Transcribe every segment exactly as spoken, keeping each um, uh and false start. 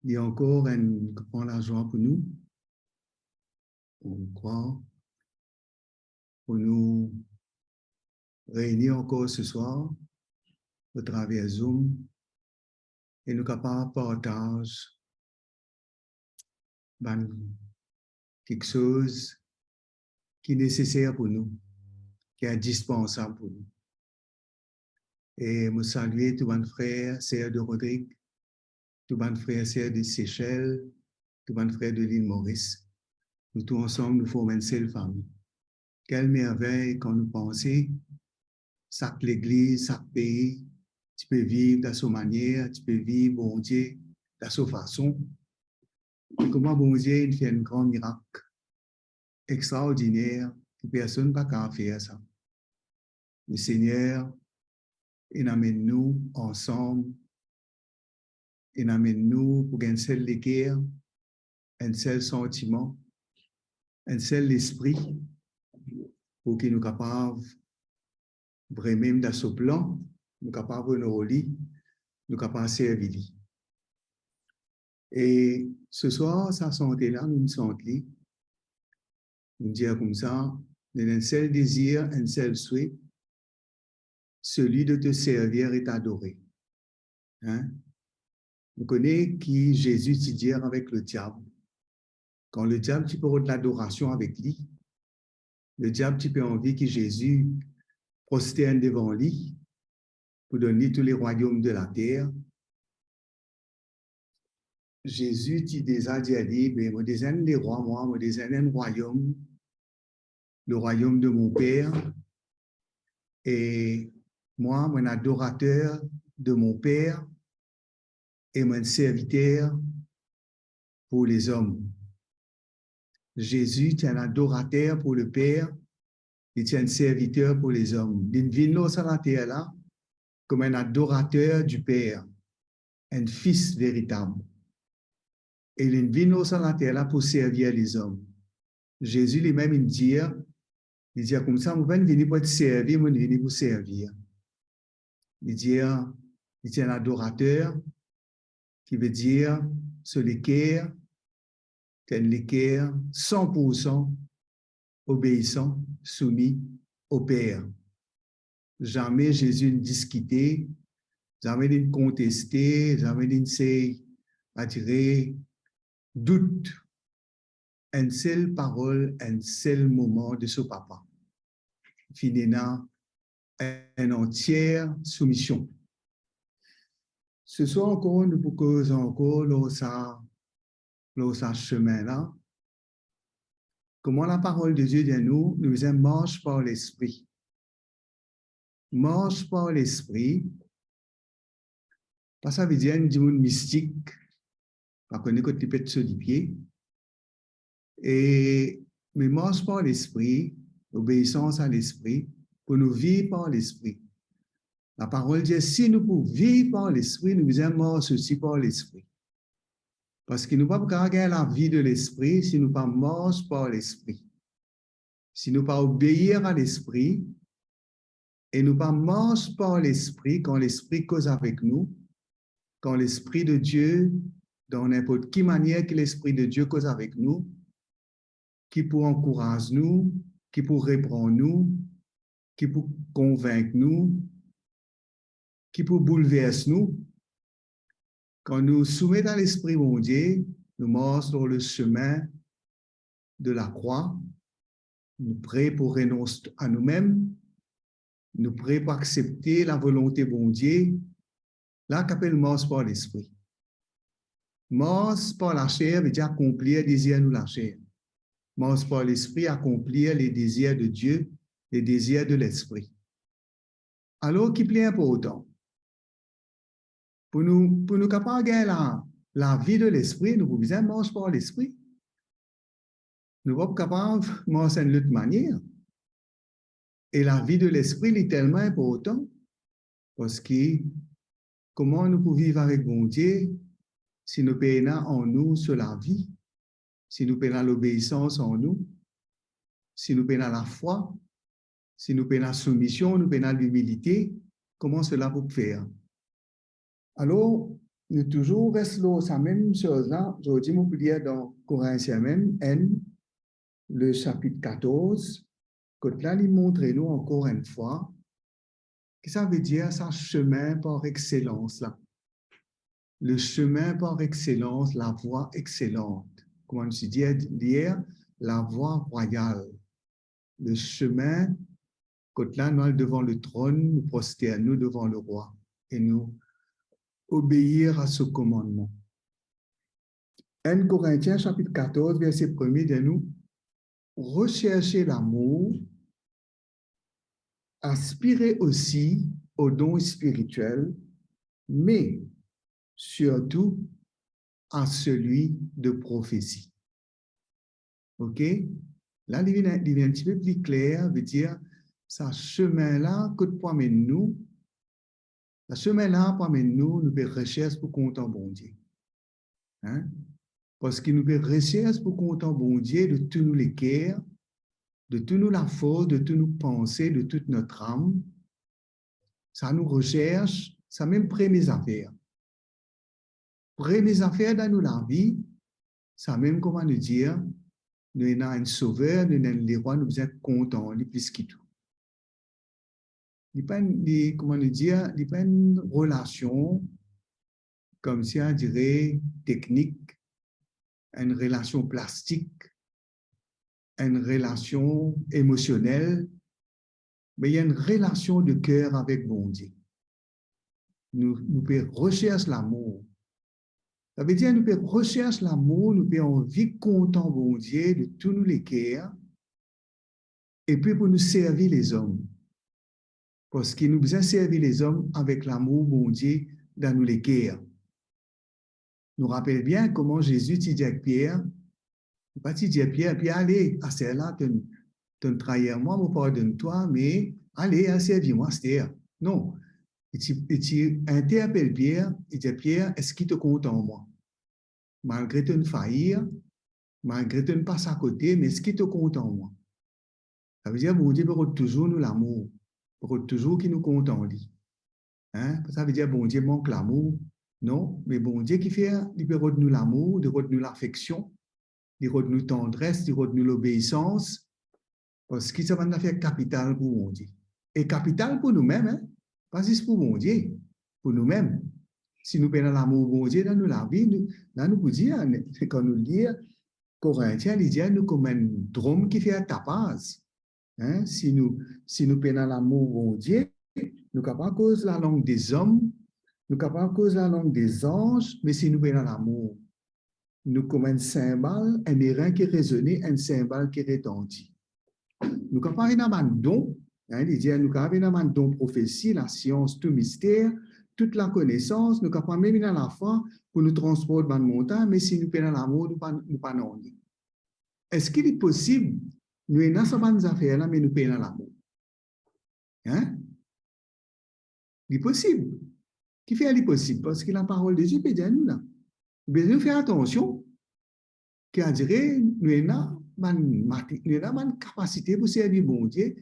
li ankor enn gran lazwa pou nou, pou krwar, pou nou reini ankor se swar atraver Zoom e nou kapav partaz bann kiksoz ki neseser pou nou, ki indispansab pou nou. E mo salie tou bann frer, ser de Rodrig, tou bann frer, ser de Sesel, tou bann frer de Lil Moris. Nou tou ansam, nou form enn sel fami. Kel mervey kan nou panse, sak legliz, sak pei, ti pe viv dan so manier, ti pe viv Bondie dan so fason. E kouma Bondie inn fer enn gran mirak extraordiner ki personn pa kapav fer sa. Lesegner inn amenn nou ansam, inn amenn nou pou gagn enn sel leker, enn sel santiman, enn sel lespri, pou ki nou kapav vremem dan so plan, nou kapav onor li, nou kapav servi li. E se swar, sa sante la, nou sant li, nou dir koumsa, nou ena enn sel dezir, enn sel swe, celui de te servir et t'adorer. Hein? Nou kone ki Zezi ti dir avek lediab. Kan lediab ti pe rod ladorasion avek li, lediab ti pe anvi ki Zezi prostern devan li pou donn li tou lerwayom de later. Zezi ti deza dir li, "Be, mo deza enn lerwa, mwa, mo deza enn rwayom, lerwayom de mo Per, e mwa, mo enn adorater de mo Per, e mo enn serviter pou lezom." Zezi ti enn adorater pou Leper, li ti enn serviter pou lezom. Li vinn lor sa later la kouma enn adorater di Per, enn fis veritab. E li vinn lor sa later la pou servi lezom. Zezi limem inn dir, li dir koumsa, "Mo pa vini pou et servi, mo vini pou servi." Li dir, li ti enn adorater, ki vedir so leker, ti enn leker san pour san obeisan, soumi o Per. Zame Zezi inn diskite, zame linn konteste, zame linn sey atire dout. Enn sel parol, enn sel moman de so Papa. Finn ena enn antie soumision. Se swar ankor, nou pou koz ankor lor sa, lor sa semin la. Kouma Laparol de Die dir nou, nou bizin mars par Lespri. Mars par Lespri, pa savedir enn dimoun mistik, pa kone kot li pe met so lipie. E, me mars par Lespri, obeisans a Lespri, pou nou viv par Lespri. Laparol dir, si nou pou viv par Lespri, nou bizin mars osi par Lespri. Parski nou pa pou kapav gagn lavi de Lespri si nou pa mars par Lespri. Si nou pa obeir a Lespri, e nou pa mars par Lespri, kan Lespri koz avek nou, kan Lespri de Die, dan ninport ki manier ki Lespri de Die koz avek nou, ki pou ankouraz nou, ki pou repran nou, ki pou konvink nou, ki pou boulvers nou, kan nou soumet a Lespri Bondie, nou mars lor le semin de lakrwa, nou pre pou renons a noumem, nou pre pou aksepte lavolonte Bondie, la ki apel mars par Lespri. Mars par laser vedir akonplir dezir nou laser. Mars par Lespri, akonplir le dezir de Die, le dezir de Lespri. Alor, ki pli inportan? Pou nou, pou nou kapav gagn la, lavi de Lespri, nou pou bizin mars par Lespri. Nou pa pou kapav mars enn lot manier. E lavi de Lespri, li telman inportan, parski kouma nou pou viv avek Bondie si nou pena an nou so lavi, si nou pena lobeisans an nou, si nou pena lafwa, si nou pena soumision, nou pena limilite, kouma sela pou fer? Alor, nou touzour res lor sa mem soz la. Zordi mo pou lir dan Korintien mem, enn, le sapit katorz, kot la li montre nou ankor enn fwa ki savedir sa semin par exselans la. Le chemin par excellence, la voie excellente. Kouma nou ti dir yer, la voie royale. Le chemin, kot la nou al devan letronn, nou prostern nou devan lerwa e nou obeir a so komannman. Enn Korintien sapit katorz, verse premie dir nou, recherchez l'amour, aspirez aussi aux dons spirituels, mais surtout à celui de prophétie. Ok? La, li vinn, li vinn enn tipe pli kler, vedir, sa semin la, kot pou amenn nou, sa semin la pou amenn nou, nou pe resers pou kontan Bondie. Hein? Parski nou pe resers pou kontan Bondie de tou nou leker, de tou nou lafors, de tou nou panse, de tout notre âme. Sa nou resers, sa mem premie zafer. Premie zafer dan nou lavi, sa mem kouma nou dir, nou ena enn Sover, nou ena enn Lerwa, nou bizin kontan li plis ki tou. Li pa enn, li, kouma nou dir, li pa enn relasion, koumsi a dire, teknik, enn relasion plastik, enn relasion emosionel, me li enn relasion de ker avek Bondie. Nou, nou pe resers lamour. Savedir nou pe resers lamour, nou pe anvi kontan Bondie de tou nou leker, epi pou nou servi lezom. Parski nou bizin servi lezom avek lamour Bondie dan nou leker. Nou rapel bien kouma Zezi ti dir ek Pier, li pa ti dir Pier, "Pier, ale, aster la, to'nn, to'nn trair mwa, mo pardonn twa, me ale, al servi mwa aster." Non, li ti, li ti interpel Pier, li dir, "Pier, eski to kontan mwa? Malgre to'nn fair, malgre to'nn pas akote, me eski to kontan mwa?" Savedir Bondie pe rod touzour nou lamour, pe rod touzour ki nou kontan li. Hein? Pa savedir Bondie mank lamour. Non, me Bondie kifer li pe rod nou lamour, li rod nou lafeksion, li rod nou tandres, li rod nou lobeisans, parski sa bann zafer kapital pou Bondie. E kapital pou noumem, hein? Pa zis pou Bondie, pou noumem. Si nou pena lamour Bondie dan nou lavi, nou, la nou pou dir, kan nou lir Korintien, li dir nou kouma enn drom ki fer tapaz. Hein? Si nou, si nou pena lamour Bondie, nou kapav koz lalang dezom, nou kapav koz lalang dezanz, me si nou pena lamour, nou kouma enn sinbal, enn erin ki rezone, enn sinbal ki retandi. Nou kapav ena bann don, hein, li dir nou kapav ena bann don profesi, lasians, tou mister, tou lakonesans, nou kapav mem ena lafwa pou nou transport bann montagn, me si nou pena lamour, nou pa, nou pa nanye. Eski li posib nou ena sa bann zafer la, me nou pena lamour? Hein? Li posib. Kifer li posib? Parski laparol de Die pe dir nou la, nou bizin fer atansion, ki a dire nou ena bann mati-, nou ena bann kapasite pou servi Bondie,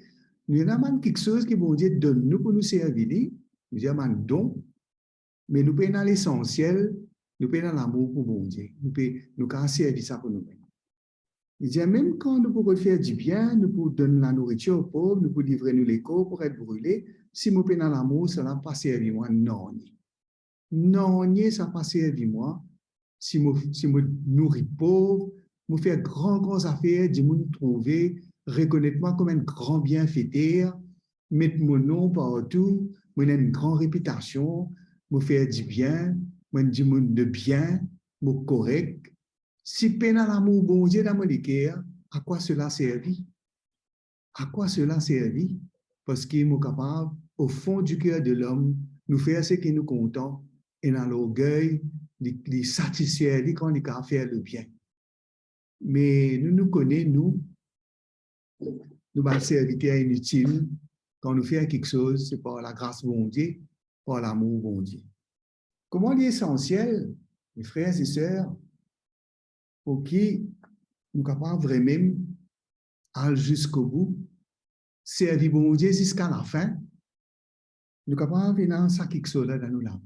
nou ena bann kiksoz ki Bondie donn nou pou nou servi li, nou dir bann don, me nou pena lesansiel, nou pena lamour pou Bondie. Nou pe, nou kapav servi sa pou noumem. Li dir, mem kan nou pou rod fer dibien, nou pou donn lanouritir pov, nou pou livre nou lekor pou ret brile, si mo pena lamour, sala pa servi mwa nanye. Nanye sa pa servi mwa, si mo, si mo nouri pov, mo fer gran, gran zafer, dimoun trouve, rekonet mwa kouma enn gran bienfeter, met mo nom partou, mo ena enn gran repitasion, mo fer dibien, mo enn dimoun de bien, mo korek. Si pena lamour Bondie dan mo leker, a kwa sela servi? A kwa sela servi? Parski mo kapav, au fond du cœur de l'homme, nou fer seki nou kontan, ena lorgey, li, li satisfer li kan li kapav fer lebien. Me nou, nou kone nou, nou bann serviter initil, kan nou fer kiksoz, se par lagras Bondie, par lamour Bondie. Kouma li esansiel, me frer e ser, pou ki nou kapav vremem al ziskobou, servi Bondie ziska lafin, nou kapav ena sa kiksoz la dan nou lavi.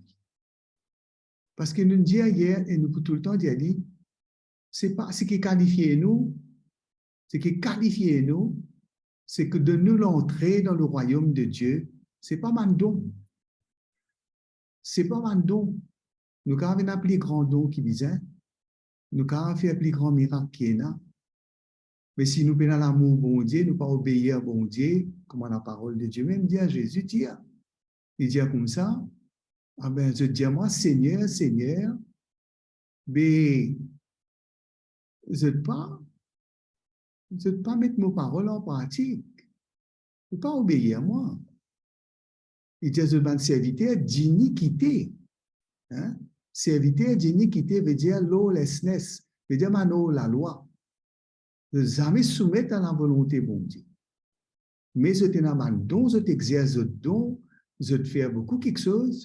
Parski nou dir yer e nou pou toultan dir li, se pa seki kalifie nou, seki kalifie nou, seki donn nou lantre dan le rwayom de Die, se pa bann don. Se pa bann don. Nou kapav ena pli gran don ki bizin. Nou kapav fer pli gran mirak ki ena. Me si nou pena lamour Bondie, nou pa obeir Bondie, kouma laparol de Die mem dir, Zezi dir, li dir koumsa, abe, zot dir mwa, Segner, Segner, be zot pa, zot pa met mo parol an pratik. Zot pa obeir mwa. Li dir zot bann serviter dinikite. Hein? Serviter dinikite vedir lawlessness, vedir bann or lalwa. Zot zame soumet a lavolonte Bondie. Me zot ena bann don, zot exers zot don, zot fer boukou kiksoz,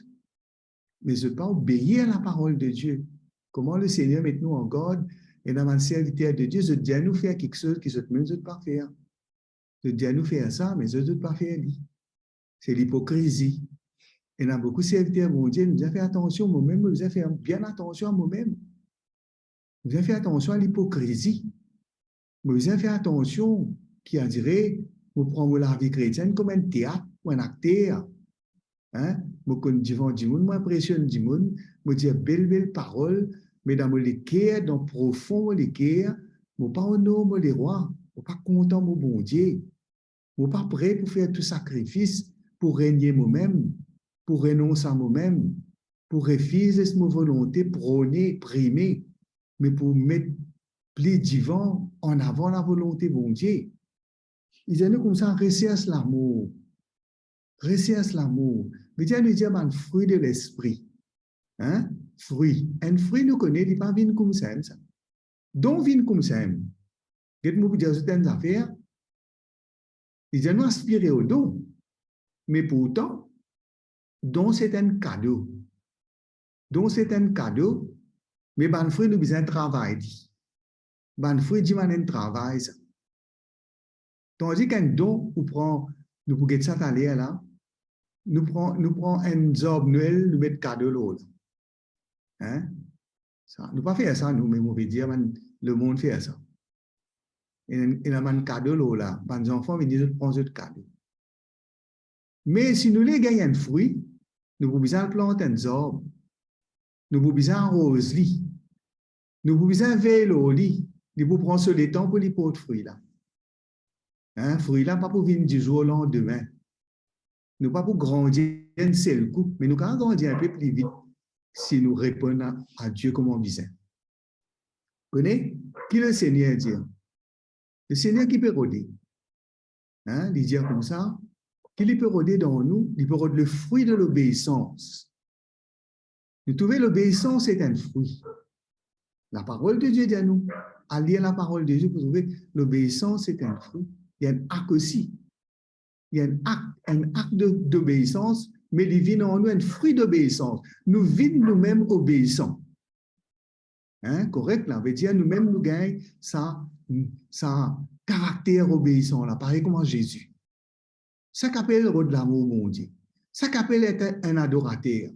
me zot pa obeir laparol de Die. Kouma Lesegner met nou an gard, ena bann serviter de Die, zot dir nou fer kiksoz ki zot mem zot pa fer. Zot dir nou fer sa, me zot, zot pa fer li. Se lipokrizi. Ena boukou serviter Bondie, nou bizin fer atansion, mo mem, mo bizin fer bien atansion a mo mem. Mo bizin fer atansion a lipokrizi. Mo bizin fer atansion ki, andire, mo pran mo lavi kretien kouma enn teat ou enn akter. Hein? Mo konn divan dimoun, mo inpresionn dimoun, mo dir bel, bel parol, me dan mo leker, dan profon mo leker, mo pa onor mo Lerwa, mo pa kontan mo Bondie. Mo pa pre pou fer tou sakrifis pou regne mo mem, pou renons a mo mem, pou refiz mo volonte prone, prime, me pou met pli divan, an avan lavolonte Bondie. Li dir nou koumsa, resers lamour. Resers lamour. Vedir nou dir bann fri de Lespri. Hein? Fri. Enn fri nou kone, li pa vinn koumsa, sa. Don vinn koumsa. Get mo pou dir zot enn zafer. Li dir nou aspire o don. Me pourtan, don se enn kado. Don se enn kado, me bann fri nou bizin travay li. Bann fri dimann enn travay sa. Tandis ki enn don, ou pran, nou pou get sa taler la, nou pran, nou pran enn zarb Nwel, nou met kado lor la. Hein? Sa, nou pa fer sa nou, me mo pe dir bann lemond fer sa. Ena, ena bann kado lor la, bann zanfan vini, zot pran zot kado. Me si nou le gagn enn fri, nou pou bizin al plant enn zarb. Nou pou bizin aroz li. Nou pou bizin vey lor li. Li pou pran so letan pou li port fri la. Hein, fri la pa pou vinn dizour o landime. Nou pa pou grandi enn sel kou, me nou kapav grandi enn pe pli vit si nou reponn a, a Die kouma bizin. Kone ki Lesegner dir? Lesegner ki pe rode? Hein, li dir koumsa, ki li pe rode dan nou? Li pe rod le fri de lobeisans. Nou trouve lobeisans se enn fri. Laparol de Die dir nou, al lir laparol de Die, pou trouve lobeisans se enn fri. Li enn ak osi. Li enn ak, enn ak de, dobeisans, me li vinn an nou enn fri dobeisans. Nou vinn noumem obeisan. Hein, korek la, vedir noumem nou gagn sa, sa karakter obeisan la, parey kouma Zezi. Sa ki apel rod lamour Bondie. Sa ki apel et enn adorater.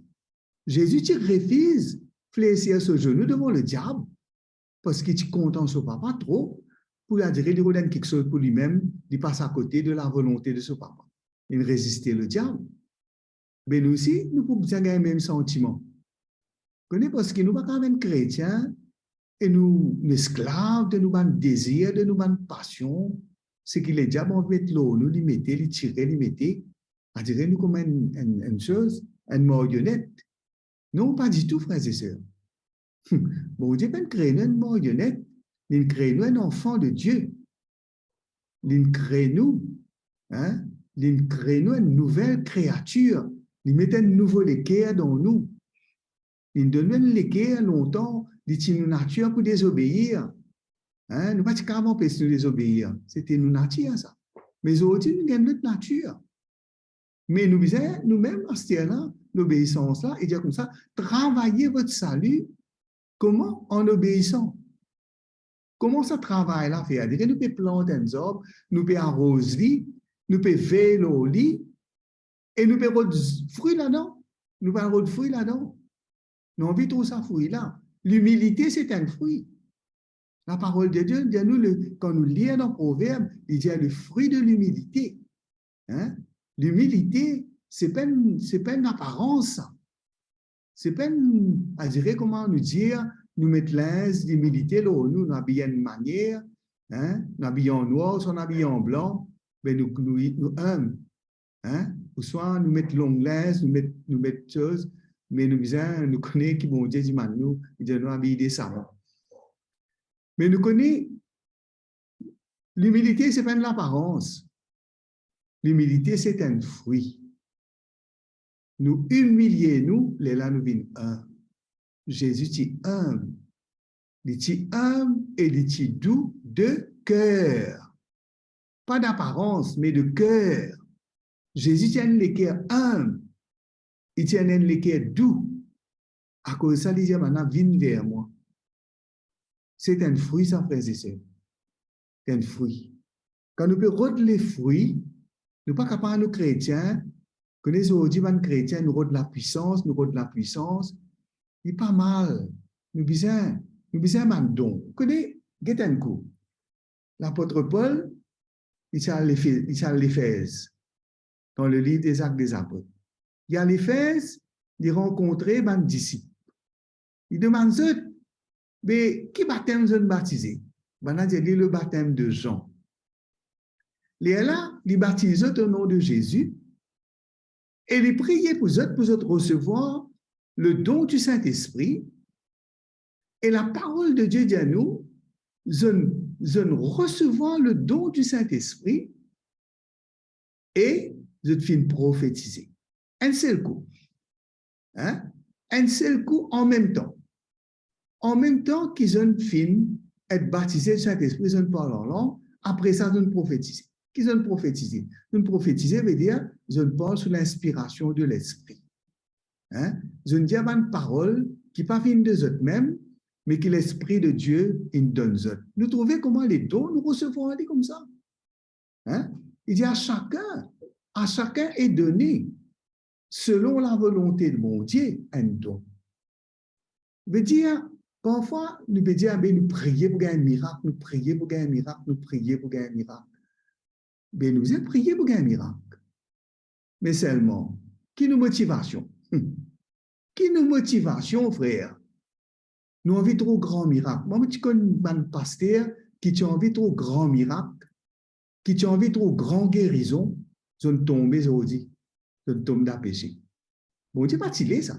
Zezi ti refiz flersir so zenou devan lediab, parski ti kontan so Papa tro, pou li, andire, li rod enn kiksoz pou limem, li pas akote de lavolonte de so Papa. Li reziste lediab. Be nou osi, nou pou bizin gagn mem santiman. Kone, parski nou pa kapav enn kretien e nou, nou esklav de nou bann dezir, de nou bann pasion, seki lediab anvi met lor nou, li mete, li tire, li mete, andire nou kouma enn, enn, enn soz, enn marionet. Non, pa ditou, frer e ser. Bondie pa'nn kree nou enn marionet, li kree nou enn anfan de Die. Li kree nou, hein? Li kree nou enn nouvel kreatir. Li met enn nouvo leker dan nou. Li donn nou enn leker, lontan, li ti nou natir pou dezobeir. Hein? Nou pa ti kapav anpes nou dezobeir. Se ti nou natir, sa. Me zordi, nou gagn lot natir. Me nou bizin, noumem, aster la, lobeisans la, li dir koumsa, travaillez votre salut, kouma? En obéissant. Kouma sa travay la fer? Dir nou pe plant enn zarb, nou pe aroz li, nou pe vey lor li, e nou pe rod fri ladan. Nou pe rod fri ladan. Nou anvi trouv sa fri la. Limilite, se enn fri. Laparol de Die dir nou, le, kan nou lir dan Proverb, li dir le fruit de l'humilité. Hein? Limilite, se pa enn, se pa enn aparans, sa. Se pa enn, adire kouma nou dir, nou met linz limilite lor nou, nou abiy enn manier, hein? Nou abiy an nwar, ouswa nou abiy an blan, be nou, nou, nou inb, hein? Ouswa nou met long linz, nou met, nou met koze, me nou bizin, nou kone ki Bondie dimann nou, li dir nou abiy desaman. Me nou kone, limilite, se pa enn laparans. Limilite, se enn fri. Nou imilie nou, lerla nou vinn inb. Zezi ti inb. Li ti inb e li ti dou de ker. Pa daparans, me de ker. Zezi ti enn leker inb. Li ti enn, enn leker dou. Akoz sa, li dir, "Bann la, vinn ver mwa." Se enn fri sa, frer e ser. Se enn fri. Kan nou pe rod lefri, nou pa kapav, nou kretien, kone zordi bann kretien, nou rod lapwisans, nou rod lapwisans. Li pa mal. Nou bizin, nou bizin bann don. Kone, get enn kou. Lapot Pol, li ti al Lefe-, li ti al Lefez, dan le liv Dezak Dezapot. Li al Lefez, li rankontre bann disip. Li demann zot, "Be, ki batem zot batize?" Bann la dir li, "Le batem de Zan." Lerla, li batiz zot o nom de Zezi, e li priye pou zot, pou zot resevwar le don du Saint-Esprit. E laparol de Die dir nou, zot, zot resevwar le don du Saint-Esprit e zot finn profetize. Enn sel kou. Hein? Enn sel kou, an mem tan. An mem tan ki zot finn et batize Sintespri, zot parl an lang, apre sa zot profetize. Ki zot profetize? Zot profetize, vedir zot parl sou linspirasion de Lespri. Hein? Zot dir bann parol ki pa vinn de zot mem, me ki Lespri de Die inn donn zot. Nou trouve kouma le don, nou resevwar li koumsa. Hein? Li dir, "À chacun, à chacun est donné selon la volonté de Bondie, enn don." Vedir, parfwa, nou pe dir, "Be, nou priye pou gagn mirak, nou priye pou gagn mirak, nou priye pou gagn mirak." Be, nou bizin priye pou gagn mirak. Me selman, ki nou motivasion? Hmm. Ki nou motivasion, frer? Nou anvi trouv gran mirak. Mwa, mo ti konn bann paster ki ti anvi trouv gran mirak, ki ti anvi trouv gran gerizon, zot tonbe zordi, zot tom dan pese. Bondie pa ti le sa.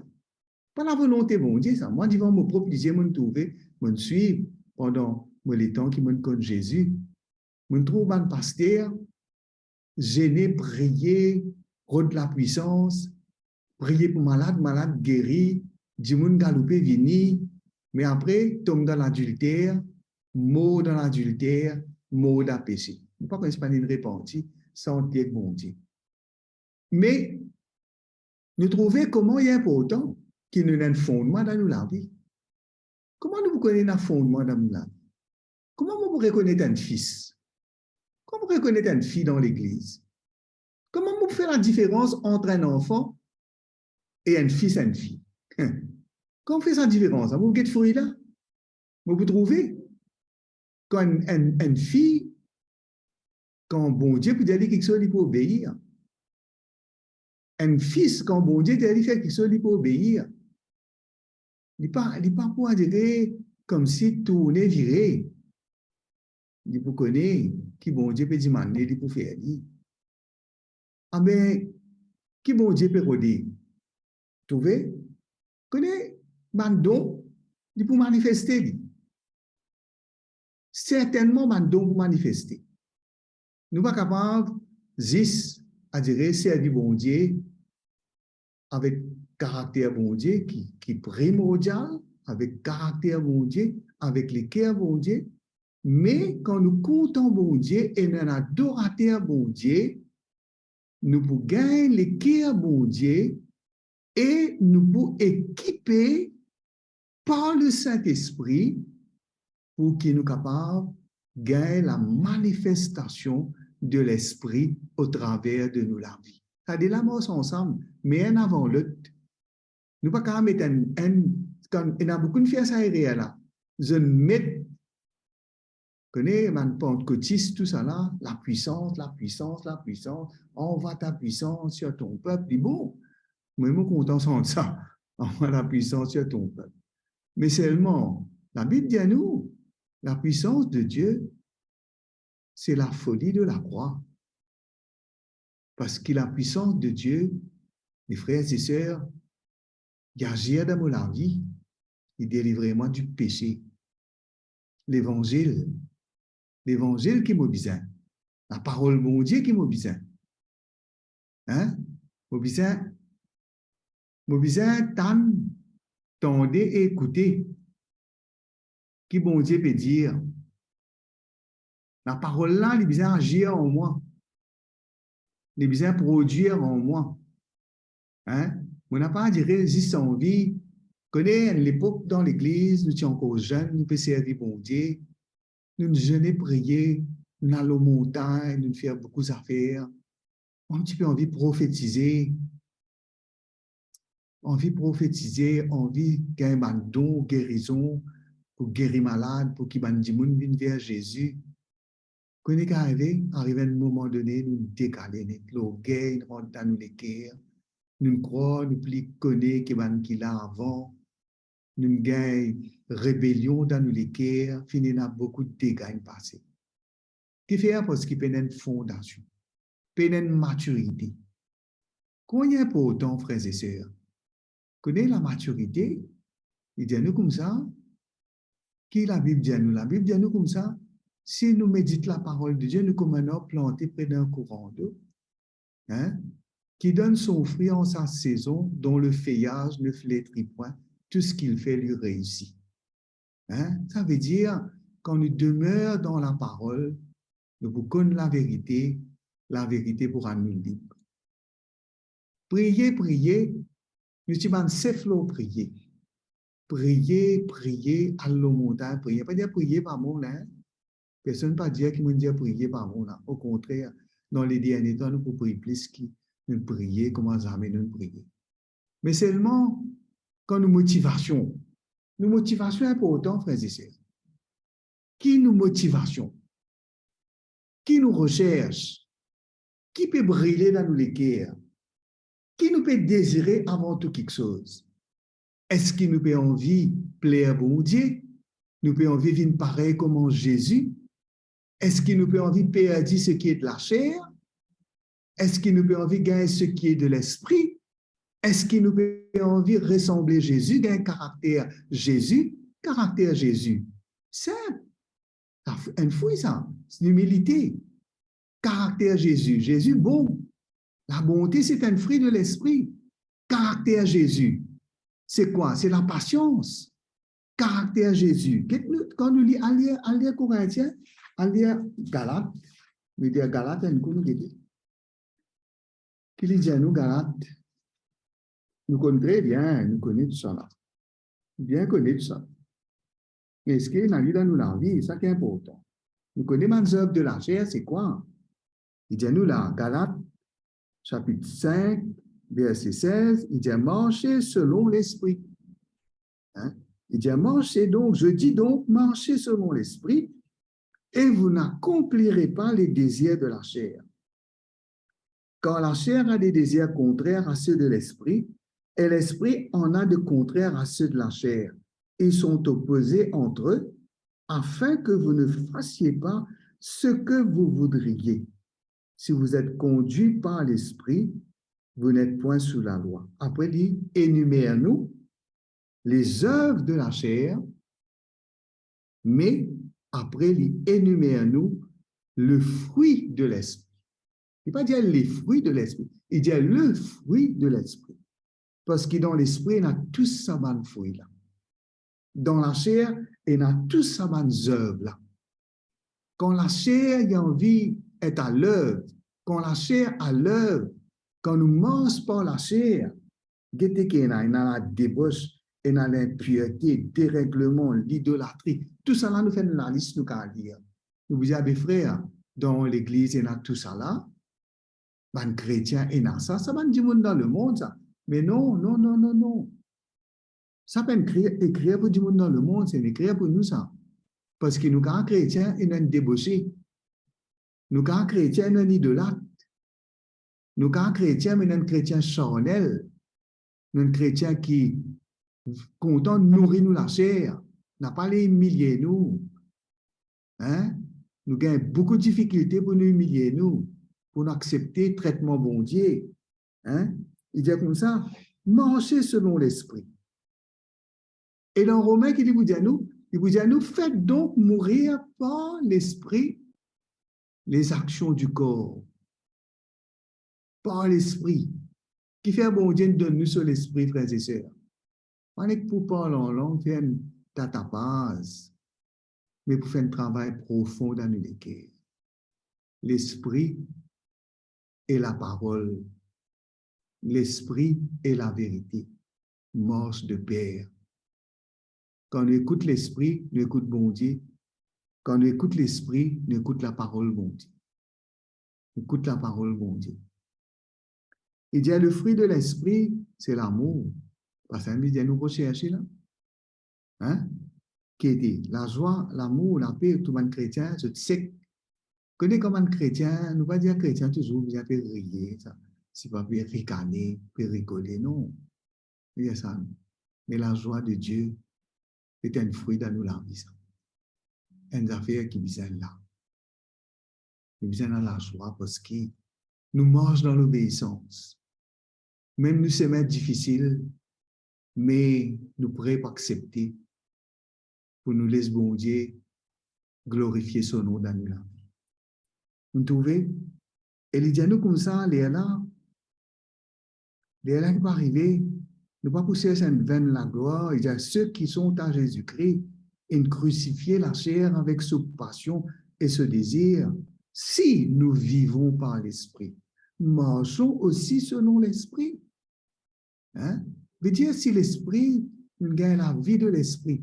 Pa lavolonte Bondie sa. Mwa, devan mo prop lizie, mo'nn trouve, mo'nn swiv pandan mo letan ki mo'nn konn Zezi. Mo'nn trouv bann paster zene, priye, rod lapwisans, priye pou malad, malad geri, dimoun galoupe vini, me apre tom dan ladilter, mor dan ladilter, mor dan pese. Nou pa kone si bann la inn repanti, sant li ek Bondie. Me nou trouve kouma li inportan ki nou ena enn fondman dan nou lavi. Kouma nou pou kone ena fondman dan nou lavi? Kouma mo pou rekonet enn fis? Kouma mo pou rekonet enn fi dan legliz? Kouma mo pou fer ladiferans ant enn zanfan e enn fis, enn fi? Kouma mo fer sa diferans la? Mo pou get fri la? Mo pou trouve. Kan enn, enn, enn fi, kan Bondie pou dir li kiksoz, li pou obeir. Enn fis, kan Bondie dir li fer kiksoz, li pou obeir. Li pa, li pa pou adire koumsi tourne vire. Li pou kone ki Bondie pe dimann li, li pou fer li. Abe, ki Bondie pe rode? Trouve? Kone bann don, li pou manifeste li. Sertennman, bann don pou manifeste. Nou pa kapav zis, adire, servi Bondie avek karakter Bondie ki, ki primordial, avek karakter Bondie, avek leker Bondie, me kan nou kontan Bondie e nou enn adorater Bondie, nou pou gagn leker Bondie e nou pou ekipe par le Saint-Esprit pou ki nou kapav gagn lamanifestasion de Lespri otraver de nou lavi. Sa de la mars ansam, me enn avan lot. Nou pa kapav met enn, enn, kan, ena boukou nou fer sa erer la. Zot met, kone, bann pantkotis, tousala, lapwisans, lapwisans, lapwisans, envoie ta puissance sur ton peuple, li bon. Mwa, mo kontan sant sa, envoie ta puissance sur ton peuple. Me selman, Labib dir nou, la puissance de Dieu, c'est la folie de la croix. Parce que la puissance de Dieu, mes frères et sœurs, li azir dan mo lavi, li delivre mwa di pese. Levanzil, levanzil ki mo bizin, laparol Bondie ki mo bizin. Hein? Mo bizin, mo bizin tann, tande e ekoute ki Bondie pe dir. Laparol la, li bizin azir an mwa. Li bizin prodwir an mwa. Hein? Mo napa dire zis anvi, kone, enn lepok dan legliz, nou ti ankor zenn, nou pe servi Bondie, nou zene priye, nou al lor montagn, nou fer boukou zafer. Mo ti pe anvi profetize, anvi profetize, anvi gagn bann don gerizon, pou geri malad, pou ki bann dimoun vinn ver Zezi. Kone ki arive? Arive enn moman done, nou dekale net, lorgey rant dan nou leker, nou krwar nou pli kone ki bann ki la avan, nou gagn rebelion dan nou leker, finn ena boukou dega inn pase. Kifer? Parski pena enn fondasion, pena enn matirite. Kouma li inportan, frer e ser, kone lamatirite, li dir nou koumsa, ki Labib dir nou? Labib dir nou koumsa, si nou medit laparol de Dieu, nou kouma enn arb plante pre dan kouran dlo, hein, qui donne son fruit en sa saison, dont le feuillage ne flétrit point, tout ce qu'il fait lui réussit. Hein? Savedir, kan nou demer dan laparol, nou pou konn laverite, laverite pou rann nou lib. Priye, priye, nou ti bann sef lor priye. Priye, priye, al lor montagn, priye. Pa dir priye pa bon la, hein? Personn pa dir ki mo'nn dir priye pa bon la. Okontrer, dan le dernie tan, nou pou priye plis ki nou priye, kouma zame nou priye. Me selman, kan nou motivasion, nou motivasion inportan, frer e ser. Ki nou motivasion? Ki nou resers? Ki pe brile dan nou leker? Ki nou pe dezire avan tou kiksoz? Eski nou pe anvi pler Bondie? Nou pe anvi vinn parey kouma Zezi? Eski nou pe anvi perdi seki e de laser? Eski nou pe anvi gagn seki e de lespri? Eski nou pe anvi resanble Zezi, gagn karakter Zezi? Karakter Zezi, sinp, sa f-, enn fri sa, se limilite. Karakter Zezi, Zezi bon. Labonte, se enn fri de Lespri. Karakter Zezi, se kwa? Se lapasians. Karakter Zezi. Get nou, kan nou li, al lir, al lir Korintien, al lir Galat, nou dir Galat, enn kou nou gete. Ki li dir nou, Galat? Nou konn tre bien, nou kone tousala. Bien kone tousala. Me eski ena li dan nou lavi? Sa ki inportan. Nou kone bann zev de laser, se kwa? Li dir nou la, Galat, sapit sink, verse sez, li dir, marchez selon l'Esprit. Hein? Li dir, marchez donc, je dis donc, marchez selon l'Esprit, et vous n'accomplirez pas les désirs de la chair. Car la chair a des désirs contraires à ceux de l'esprit, et l'esprit en a de contraires à ceux de la chair. Ils sont opposés entre eux, afin que vous ne fassiez pas ce que vous voudriez. Si vous êtes conduits par l'Esprit, vous n'êtes point sous la loi. Apre li enimer nou les œuvres de la chair, me apre li enimer nou le fruit de l'esprit. Li pa dir les fruits de l'esprit, li dir le fruit de l'esprit. Parski dan lespri ena tou sa bann fri la. Dan laser ena tou sa bann zev la. Kan laser li anvi et à l'œuvre, kan laser à l'œuvre, kan nou mars par laser, gete ki ena, ena ladebos, ena linpirte, deregleman, lidolatri, tousala nou fer enn lalis nou kapav lir. Nou bizin, abe frer, dan legliz ena tousala, bann kretien ena sa, sa bann dimoun dan lemond sa. Me non, non, non, non, non. Sa pa enn kri-, ekrir pou dimoun dan lemond, se enn ekrir pou nou sa. Parski nou kapav kretien e nou enn debose. Nou kapav kretien e nou enn idolat. Nou kapav kretien, me nou enn kretien sarnel. Nou enn kretien ki kontan nouri nou laser, napa le imilie nou. Hein? Nou gagn boukou difikilte pou nou imilie nou, pou nou aksepte tretman Bondie. Hein? Li dir koumsa, marse selon Lespri. E dan Romin, ki li pou dir nou? Li pou dir nou, faites donc mourir par l'esprit les actions du corps. Par Lespri. Kifer Bondie donn nou so Lespri, frer e ser? Pa nek pou parl an lang, fer enn tatapaz, me pou fer enn travay profon dan nou leker. Lespri e laparol, Lespri e laverite mars de per. Kan nou ekout Lespri, nou ekout Bondie. Kan nou ekout Lespri, nou ekout laparol Bondie. Nou ekout laparol Bondie. Li dir, le fruit de l'esprit, c'est l'amour. Parski li dir nou pou serse la. Hein? Ki ete lazwa, lamour, lape, tou bann kretien, zot sek. Kone kouma bann kretien, nou pa dir kretien touzour bizin pe riye, sa. Si pa pe rikane, pe rigole, non. Li dir sa, non. Me lazwa de Dieu, se enn frwi dan nou lavi, sa. Enn zafer ki bizin la. Nou bizin ena lazwa parski nou mars dan lobeisans. Mem nou semin difisil, me nou pre pou aksepte, pou nou les Bondie glorifie so nom dan nou lavi. Nou trouve? E li dir nou koumsa, lerla, lerla ki pou arive, nou pa pou sers enn venn laglwar, li dir, ceux qui sont à Jésus-Christ, inn krisifie laser avek so pasion e so dezir. Si nous vivons par l'Esprit, marchons aussi selon l'Esprit. Hein? Vedir, si Lespri, nou gagn lavi de Lespri,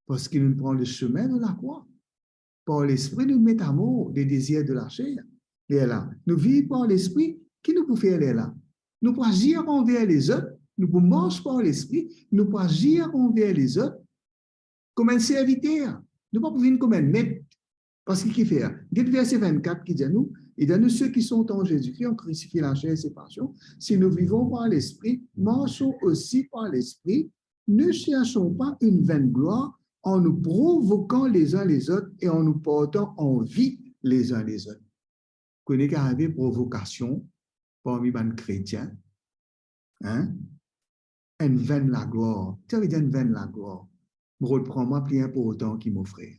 parski nou pran le chemin de la croix. Par Lespri, nou met amor le dezir de laser. Lerla, nou viv par Lespri, ki nou pou fer lerla? Nou pou azir anver lezot, nou pou mars par Lespri, nou pou azir anver lezot kouma enn serviter. Nou pa pou vinn kouma enn met. Parski kifer? Get verse vennkat ki dir nou, li dir nou, ceux qui sont en Jésus-Christ ont crucifié la chair et ses passions. Si nous vivons par l'Esprit, marchons aussi par l'Esprit. Ne cherchons pas une vaine gloire en nous provoquant les uns les autres et en nous portant envie les uns les autres. Kone ki arive provokasion parmi bann kretien, hein? Enn venn laglwar. Ki savedir enn venn laglwar? Mo rod pran mwa pli inportan ki mo frer.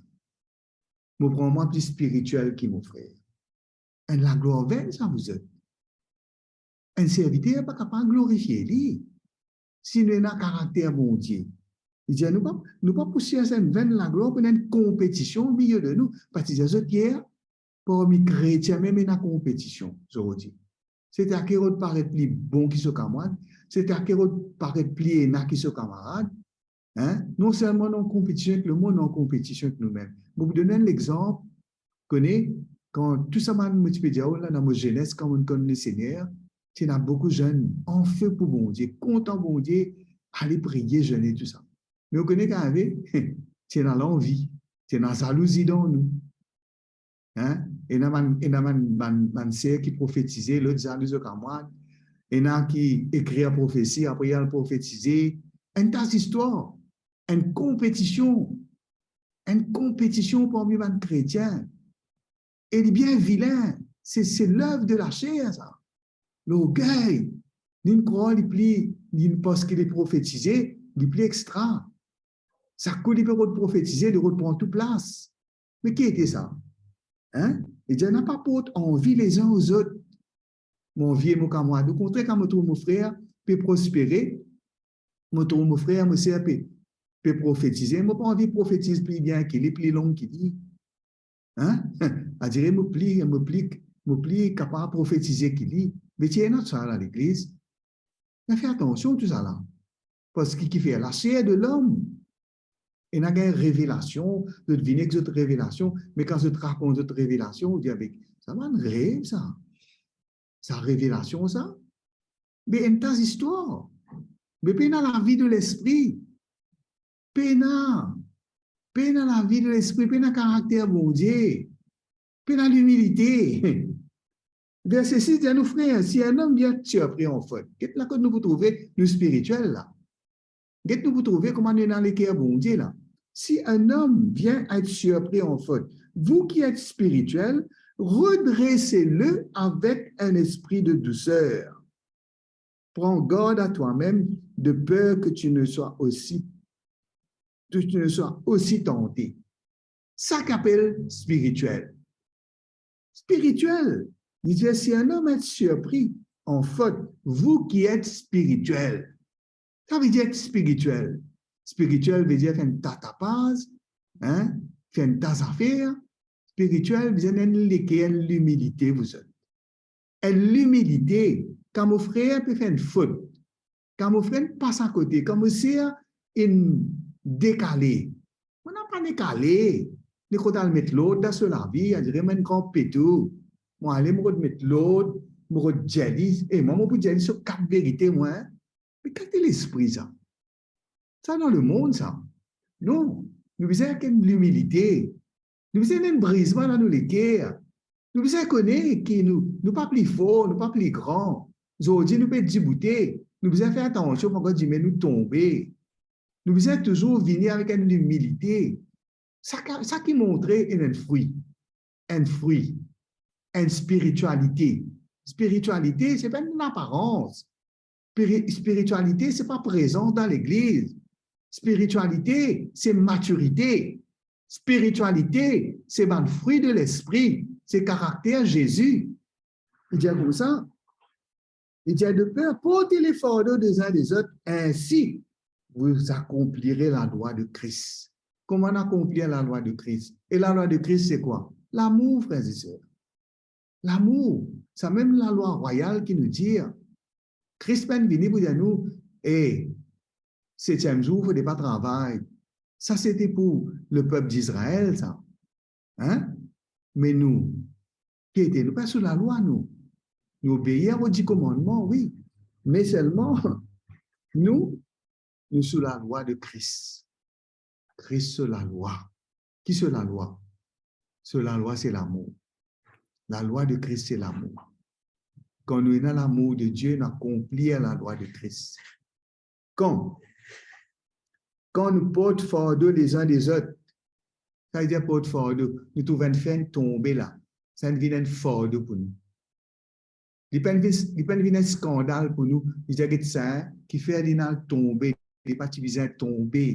Mo pran mwa pli spiritiel ki mo frer. Enn laglwar venn sa, vouzet. Enn serviter pa kapav glorifie li si nou ena karakter Bondie. Li dir nou pa, nou pa pou sers enn venn laglwar pou ena enn konpetision omilie de nou. Parski dir zot yer, parmi kretien mem ena konpetision, zordi. Setaker lot paret pli bon ki so kamarad, setaker lot paret pli ena ki so kamarad. Hein? Non selman nou an konpetision ek lemond, nou an konpetision ek noumem. Mo pou donn enn lexanp, kone, kan tou sa bann, mo ti pe dir ou la, dan mo zenes, kan mo konn Lesegner, ti ena boukou zenn, anfe pou Bondie, kontan Bondie, ale priye, zene, tou sa. Me ou kone ki arive? Ti ena lanvi, ti ena zalouzi dan nou. Hein? Ena bann, ena bann, bann, bann ser ki profetize, lot zalou so kamarad. Ena ki ekrir profesi, apre li al profetize. Enn ta zistwar, enn konpetision, enn konpetision parmi bann kretien. E li bien vilin, se, se lev de laser, sa. Lorgey, li krwar li pli, li, parski li profetize, li pli extra. Sak kou li pe rod profetize, li rod pran tou plas. Me ki ete sa? Hein? Li dir, napa port anvi lezin ozot. Mo anvi mo kamarad. Okontrer, kan mo trouv mo frer pe prospere, mo trouv mo frer, mo ser pe, pe profetize, mo pa anvi profetiz pli bien ki li, pli long ki li. Hein? Adire mo pli, mo pli, mo pli kapav profetize ki li. Me ti ena tou sa dan legliz. Ena fer atansion tou sa la. Parski kifer? Laser de lom. Ena gagn revelasion, zot vini ek zot revelasion, me kan zot rakont zot revelasion, ou dir, be, sa bann rev sa. Sa revelasion sa. Be enn ta zistwar. Be pena lavi de Lespri. Pena, pena lavi de Lespri, pena karakter Bondie, pena limilite. Verse sis dir nou, frer, si enn om vinn sirpri an fot, get la kot nou pou trouve nou spiritiel la. Get nou pou trouve kouma nou ena leker Bondie la. Si un homme vient être surpris en faute, vous qui êtes spirituel, redressez-le avec un esprit de douceur. Prends garde à toi-même, de peur que tu ne sois aussi, que tu ne sois aussi tenté. Sa ki apel spiritiel. Spiritiel, li dir, si un homme est surpris en faute, vous qui êtes spirituel. Sa vedir spiritiel. Spiritiel vedir fer enn ta tapaz, hein, fer enn ta zafer. Spiritiel vedir enn leker, enn limilite, vous êtes. Enn limilite, kan mo frer pe fer enn fot, kan mo frer inn pas akote, kan mo ser inn dekale. Mo napa dekale, li kontan al met lord dan so lavi, adir mo enn gran peto. Mo ale, mo rod met lord, mo rod dir li, e mwa, mo pou dir li so kat verite, mwa. Me kalite lespri sa? Sa dan lemond sa. Non, nou bizin enn limilite. Nou bizin enn brizman dan nou leker. Nou bizin kone ki nou, nou pa pli for, nou pa pli gran. Zordi nou pe diboute, nou bizin fer atansion, pankor dimin nou tonbe. Nou bizin touzour vini avek enn limilite. Sa ki, sa ki montre enn, enn fri, enn fri, enn spiritialite. Spiritialite, se pa enn aparans. Spiri-, spiritialite, se pa prezans dan legliz. Spiritialite, se matirite. Spiritialite, se bann fri de Lespri, se karakter Zezi. Li dir koumsa, li dir, de peur, portez les fardeaux des uns des autres, ainsi vous accomplirez la loi de Christ. Kouma nou akonplir lalwa de Kris? E lalwa de Kris, se kwa? Lamour, frer e ser. Lamour, samem lalwa rwayal ki nou dir. Kris pa'nn vini pou dir nou, e, setiem zour, fode pa travay. Sa, sete pou lepep Izrael, sa. Hein? Me nou, ki ete, nou pa sou lalwa, nou. Nou obeir o di komannman, wi. Me selman, nou, nou sou lalwa de Kris. Kris so lalwa. Ki so lalwa? So lalwa, se lamour. Lalwa de Kris, se lamour. Kan nou ena lamour de Die, nou akonplir lalwa de Kris. Kan, kan nou port fardo lezin lezot, sa vedir port fardo, nou trouv enn fer tonbe la, sa inn vinn enn fardo pou nou. Li pa'nn vinn, li pa'nn vinn enn skandal pou nou. Li dir, get sa, kifer li inn al tonbe, li pa ti bizin tonbe.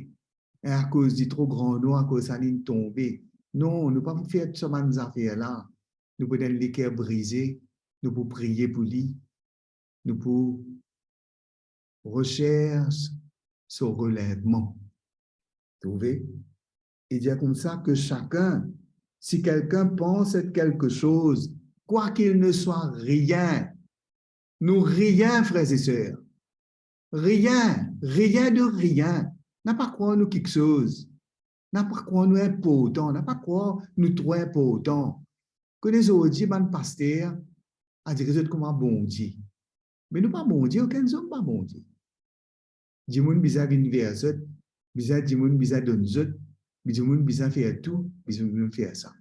E akoz li tro gran nwa, akoz sa linn tonbe. Non, nou pa pou fer tou sa bann zafer la. Nou pou ena leker brize, nou pou priye pou li, nou pou recherche so relevman. Trouve? Li dir koumsa, que chacun, si quelqu'un pense être quelque chose, quoiqu'il ne soit rien. Nou rien, frer e ser. Rien, rien de rien. Napa krwar nou kiksoz. Napa krwar nou inportan, napa krwar nou tro inportan. Kone zordi bann paster, adir zot kouma Bondie. Me nou pa Bondie, okenn zom pa Bondie. Dimoun bizin vinn ver zot, bizin, dimoun bizin donn zot, dimoun bizin fer tou, bizin, bizin fer sa.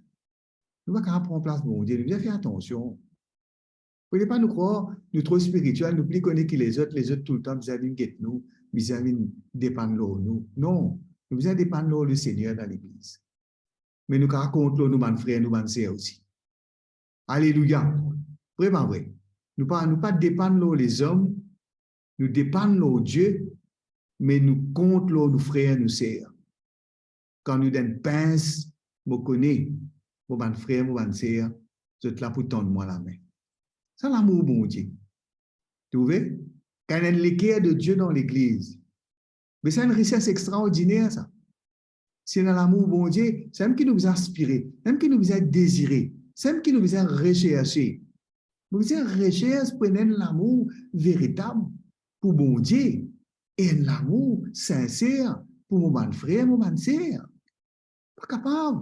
Nou pa kapav pran plas Bondie, nou bizin fer atansion. Fode pa nou krwar nou tro spiritiel, nou pli kone ki lezot, lezot toultan bizin vinn get nou, bizin vinn depann lor nou. Non, nou bizin depann lor Lesegner dan legliz. Me nou kapav kont lor nou bann frer, nou bann ser osi. Alelouya. Vre pa vre? Nou pa, nou pa depann lor lezom, nou depann lor Die, me nou kont lor nou frer, nou ser. Kan nou dan enn pins, mo kone, mo bann frer, mo bann ser, zot la pou tann mwa lame. Sa lamour Bondie. Trouve? Kan ena leker de Die dan legliz. Me sa enn rises extraordiner, sa. Si ena lamour Bondie, samem ki nou bizin aspire, samem ki nou bizin dezire, samem ki nou bizin recherche. Nou bizin recherche pou ena enn lamour veritab pou Bondie, e enn lamour sinser pou mo bann frer, mo bann ser. Pa kapav.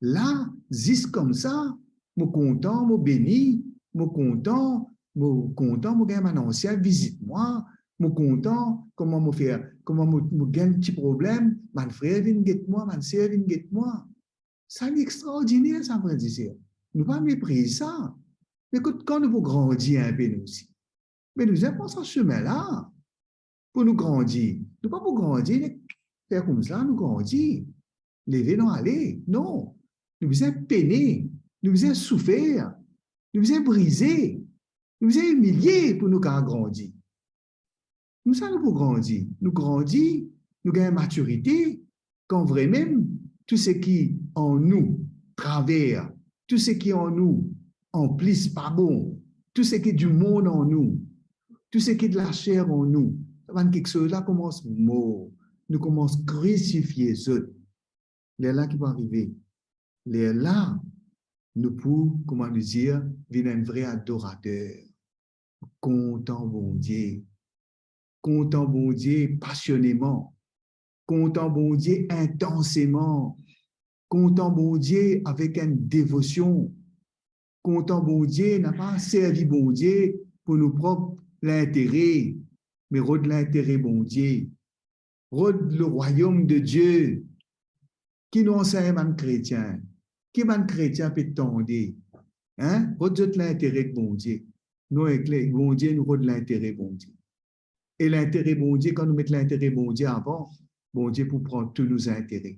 La, zis koumsa, mo kontan, mo beni, mo kontan, mo kontan, mo gagn bann ansien vizit mwa, mo kontan kouma mo fer kouma mo, mo gagn ti problem, bann frer vinn get mwa, bann ser vinn get mwa. Sa li extraordiner sa, frer e ser. Nou pa mepriz sa. Me kot, kan nou pou grandi inpe nou osi? Me nou bizin pran sa semin la pou nou grandi. Nou pa pou grandi, nek fer koumsa nou grandi. Leve nou ale. Non. Nou bizin pene. Nou bizin soufer. Nou bizin brize. Nou bizin imilie pou nou kapav grandi. Koumsa nou pou grandi. Nou grandi, nou gagn matirite, kan vremem tou seki an nou traver, tou seki an nou anplis pa bon, tou seki dimond an nou, tou seki de laser an nou, sa bann kiksoz la koumans mor, nou koumans krisifie zot. Lerla ki pou arive? Lerla nou pou, kouma nou dir, vinn enn vre adorater. Kontan Bondie. Kontan Bondie pasioneman. Kontan Bondie intanseman. Kontan Bondie avek enn devosion. Kontan Bondie, napa servi Bondie pou nou prop lintere, me rod lintere Bondie. Rod le royaume de Dieu. Ki nou ansegn bann kretien? Ki bann kretien pe tande? Hein? Rod zot lintere ek Bondie. Nou ek le-, Bondie, nou rod lintere Bondie. E lintere Bondie, kan nou met lintere Bondie avan, Bondie pou pran tou nou zintere.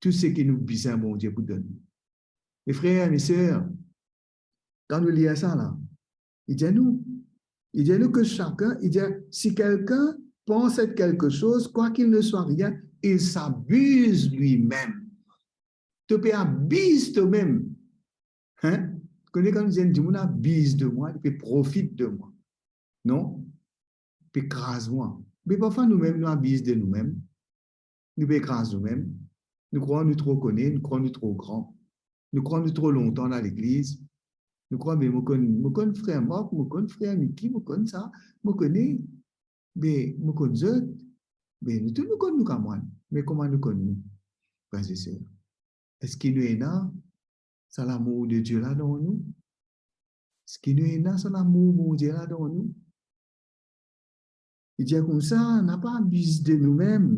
Tou seki nou bizin, Bondie pou donn nou. Me frer, me ser, kan nou lir sa la, li dir nou, li dir nou ke sakenn, li dir, si quelqu'un pense être quelque chose, quoiqu'il ne soit rien, il s'abuse lui-même. To pe abiz tomem. Hein? Kone kan nou dir enn dimoun abiz de mwa, li pe profit de mwa. Non? Pe kraz mwa. Me parfwa noumem, nou abiz de noumem. Nou pe kraz noumem. Nou krwar nou tro kone, nou krwar nou tro gran. Nou krwar nou tro lontan dan legliz. Nou krwar, be mo konn, mo konn frer Mark, mo konn frer Miki, mo konn sa, mo kone, be mo konn zot. Be nou tou nou konn nou kamwad. Me kouma nou konn nou, frer e ser? Eski nou ena sa lamour de Dieu la dan nou? Eski nou ena sa lamour Bondie la dan nou? Li dir koumsa, napa abiz de noumem,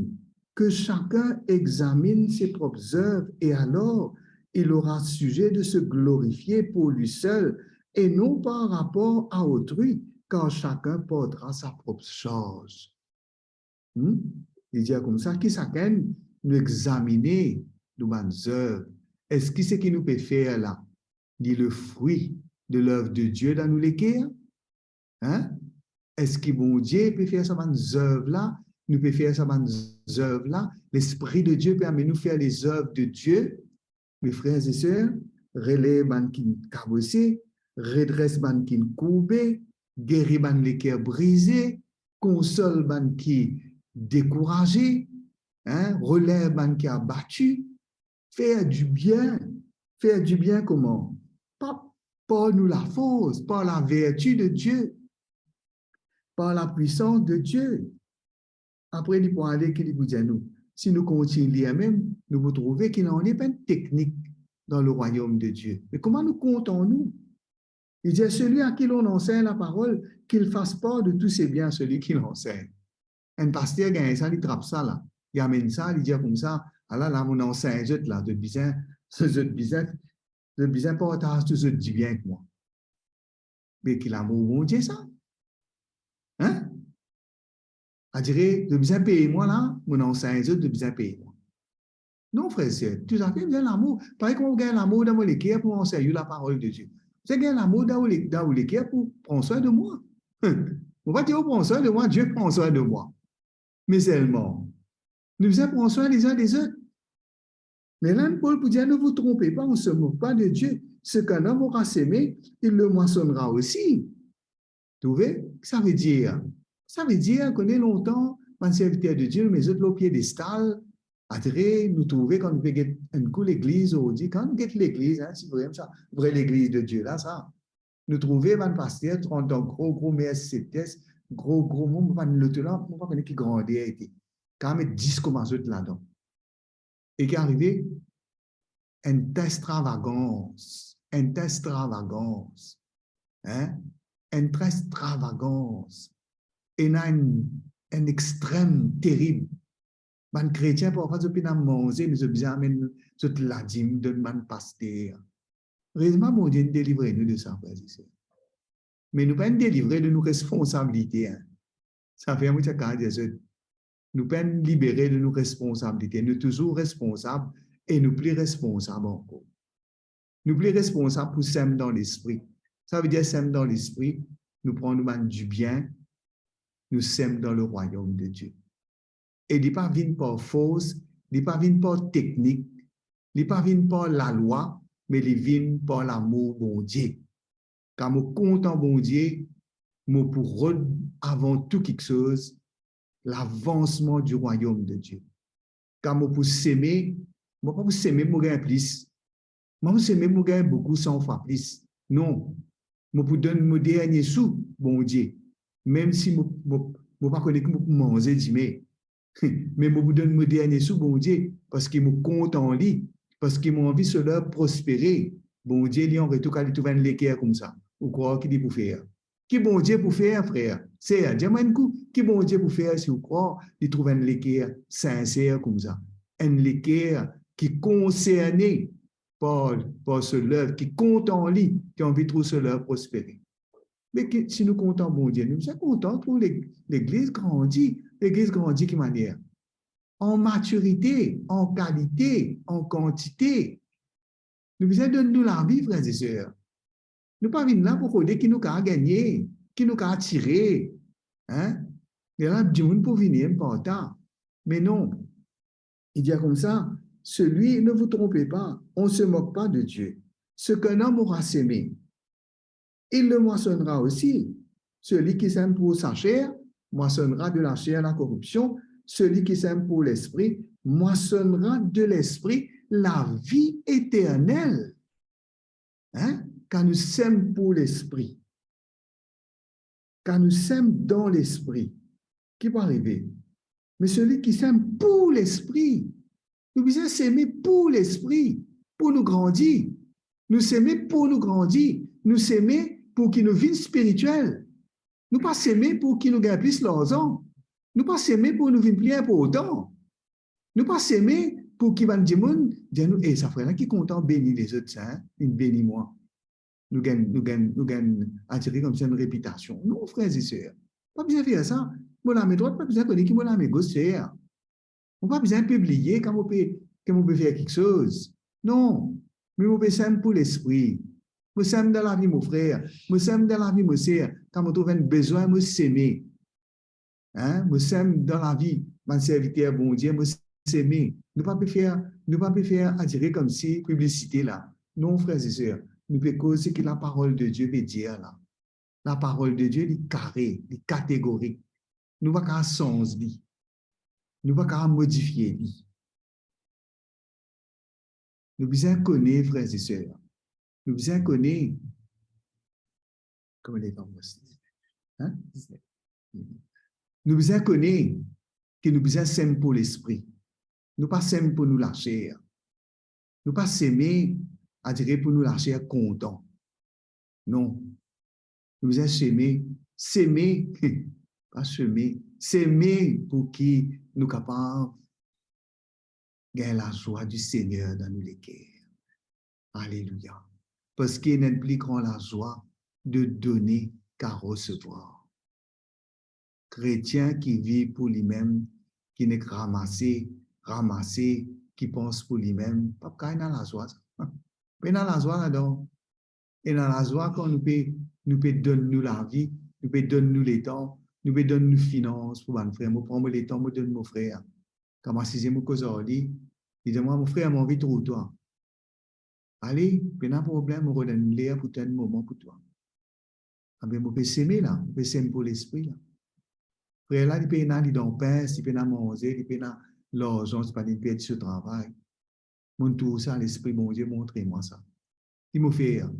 que chacun examine ses propres œuvres, et alors il aura sujet de se glorifier pour lui seul, et non par rapport à autrui, car chacun portera sa propre charge. Hmm? Li dir koumsa, ki sakenn nou examine nou bann zev. Eski seki nou pe fer la, li le fruit de l'œuvre de Dieu dan nou leker? Hein? Eski Bondie pe fer sa bann zev la? Nou pe fer sa bann zev la? Lespri de Dieu pe amenn nou fer les œuvres de Dieu? Me frer e ser, relev bann ki kabose, redres bann ki kourbe, geri bann leker brize, konsol bann ki dekouraze, hein, relev bann ki abati, fer dibien. Fer dibien kouma? Pa par nou lafors, par laverti de Dieu, par lapwisans de Dieu. Apre li pou ale, ki li pou dir nou? Si nou kontign lir mem, nou pou trouve ki nanye pa enn teknik dan le royaume de Dieu. Me kouma nou kontan nou? Il dit, celui à qui l'on enseigne la parole, qu'il fasse part de tous ses biens à celui qui l'enseigne. Enn paster gagn sa, li trap sa la, li amenn sa, li dir koumsa, ala la, mo ansegn zot la, zot bizin, zot bizin, zot bizin partaz tou zot dibien ek mwa. Me ki lamour Bondie sa? Hein? Adire, zot bizin pey mwa la, mo ansegn zot, zot bizin pey mwa. Non, frer e ser, tou zafer bizin lamour. Parey kouma ou gagn lamour dan mo leker pou ansegn ou laparol de Dieu. Ou bizin gagn lamour dan ou le-, dan ou leker pou pran swin de mwa. Mo pa dir ou pran swin de mwa, Dieu pran swin de mwa. Me selman, nou bizin pran swin lezin lezot. Me la, Paul pou dir, ne vous trompez pas, on se moque pas de Dieu. Ce qu'un homme aura semé, il le moissonnera aussi. Trouve? Ki sa ve dir? Sa ve dir, kone lontan, bann serviter de Dieu, nou met zot lor piedestal, adire, nou trouve kan nou pe get enn kou legliz, ou dir, kan nou get legliz, hein, si vremem sa, vre legliz de Dieu la, sa. Nou trouve bann paster, trant an, gro, gro Mercedes, gro, gro, mo pa, loto la, mo pa kone ki grander ete. Kan met dis kouma zot ladan. E ki arive? Enn ta extravagans, enn ta extravagans, hein? Enn ta extravagans. Ena enn, enn extrem terib. Bann kretien, parfwa, zot pena manze, me zot bizin amenn zot ladim donn bann paster. Erezman, Bondie inn delivre nou de sa, frer e ser. Me nou pa inn delivre de nou responsabilite, en. Safer mo ti kapav dir zot, nou pa inn libere de nou responsabilite. Nou touzour responsab e nou pli responsab ankor. Nou pli responsab pou sem dan lespri. Savedir sem dan lespri, nou pran nou bann dibien, nou sem dan le royaume de Dieu. E li pa vinn par fors, li pa vinn par teknik, li pa vinn par lalwa, me li vinn par lamour Bondie. Kan mo kontan Bondie, mo pou rod avan tou kiksoz lavansman du royaume de Dieu. Kan mo pou seme, mo pa pou seme mo gagn plis. Mo pa pou seme mo gagn boukou san fwa plis. Non. Mo pou donn mo dernie sou Bondie. Mem si mo, mo, mo pa kone ki mo pou manze dime. Me mo pou donn mo dernie sou Bondie, parski mo kontan li, parski mo anvi so ler prospere. Bondie, li, an retour, kan li trouv enn leker koumsa, ou krwar ki li pou fer? Ki Bondie pou fer, frer, ser? Dir mwa enn kou, ki Bondie pou fer si ou krwar li trouv enn leker sinser koumsa? Enn leker ki konserne par, par so ler, ki kontan li, ki anvi trouv so ler prospere. Me ki, si nou kontan Bondie, nou bizin kontan trouv le-, legliz grandi. Legliz grandi ki manier? An matirite, an kalite, an kantite. Nou bizin donn nou lavi, frer e ser. Nou pa vinn la pou rode ki nou kapav gagne, ki nou kapav tire. Hein? Ena dimoun pou vini, enn parta. Me non. Li dir koumsa, celui, ne vous trompez pas, on ne se moque pas de Dieu. Ce qu'un homme aura semé, il le moissonnera aussi. Celui qui sème pour sa chair moissonnera de la chair la corruption. Celui qui sème pour l'esprit moissonnera de l'esprit la vie éternelle. Hein? Kan nou sem pou Lespri, kan nou sem dan Lespri, ki pou arive? Me celui qui sème pour l'esprit, nou bizin seme pou Lespri, pou nou grandi. Nou seme pou nou grandi, nou seme pou ki nou vinn spiritiel. Nou pa seme pou ki nou gagn plis larzan. Nou pa seme pou nou vinn pli inportan. Nou pa seme pou ki bann dimoun dir nou, "E, sa frer la ki kontan beni lezot, sa, hein? Li beni mwa." Nou gagn, nou gagn, nou gagn atire koumsi enn repitasion. Non, frer e ser, pa bizin fer sa. Mo lame drwat pa bizin kone ki mo lame gos fer. Mo pa bizin pibliye kan mo pe, kan mo pe fer kiksoz. Non, me mo pe sem pou Lespri. Mo sem dan lavi mo frer, mo sem dan lavi mo ser. Kan mo trouv enn bezwin, mo seme. Hein? Mo sem dan lavi bann serviter Bondie, mo seme. Nou pa pe fer, nou pa pe fer adire koumsi piblisite la. Non, frer e ser, nou pe koz seki laparol de Die pe dir la. Laparol de Die, li kare, li kategorik. Nou pa kapav sanz li. Nou pa kapav modifie li. Nou bizin kone, frer e ser. Nou bizin kone, kouma li ete an Boston? Hein? Nou bizin kone ki nou bizin sem pou Lespri. Nou pa sem pou nou laser. Nou pa seme, adire pou nou laser kontan. Non. Nou bizin seme, seme, pa seme, seme pou ki nou kapav gagn lazwa di Segner dan nou leker. Alelouya. Parski ena enn pli gran lazwa de done ka resevwar. Kretien ki viv pou limem, ki nek ramase, ramase, ki pans pou limem, pa pou kapav ena lazwa sa. Pena lazwa ladan. Ena lazwa kan nou pe, nou pe donn nou lavi, nou pe donn nou letan, nou pe donn nou finans pou bann frer. Mo pran mo letan, mo donn mo frer. Kan mo asize, mo koz ar li, li dir mwa, "Mo frer, mo anvi trouv twa." Ale, pena problem, mo rod enn ler pou twa, enn moman pou twa. Abe, mo pe seme la, mo pe sem pou Lespri la. Frer la, li pena, li dan pins, li pena manze, li pena larzan, li pa, li perdi so travay. Mo'nn trouv sa, Lespri Bondie montre mwa sa. Ki mo fer?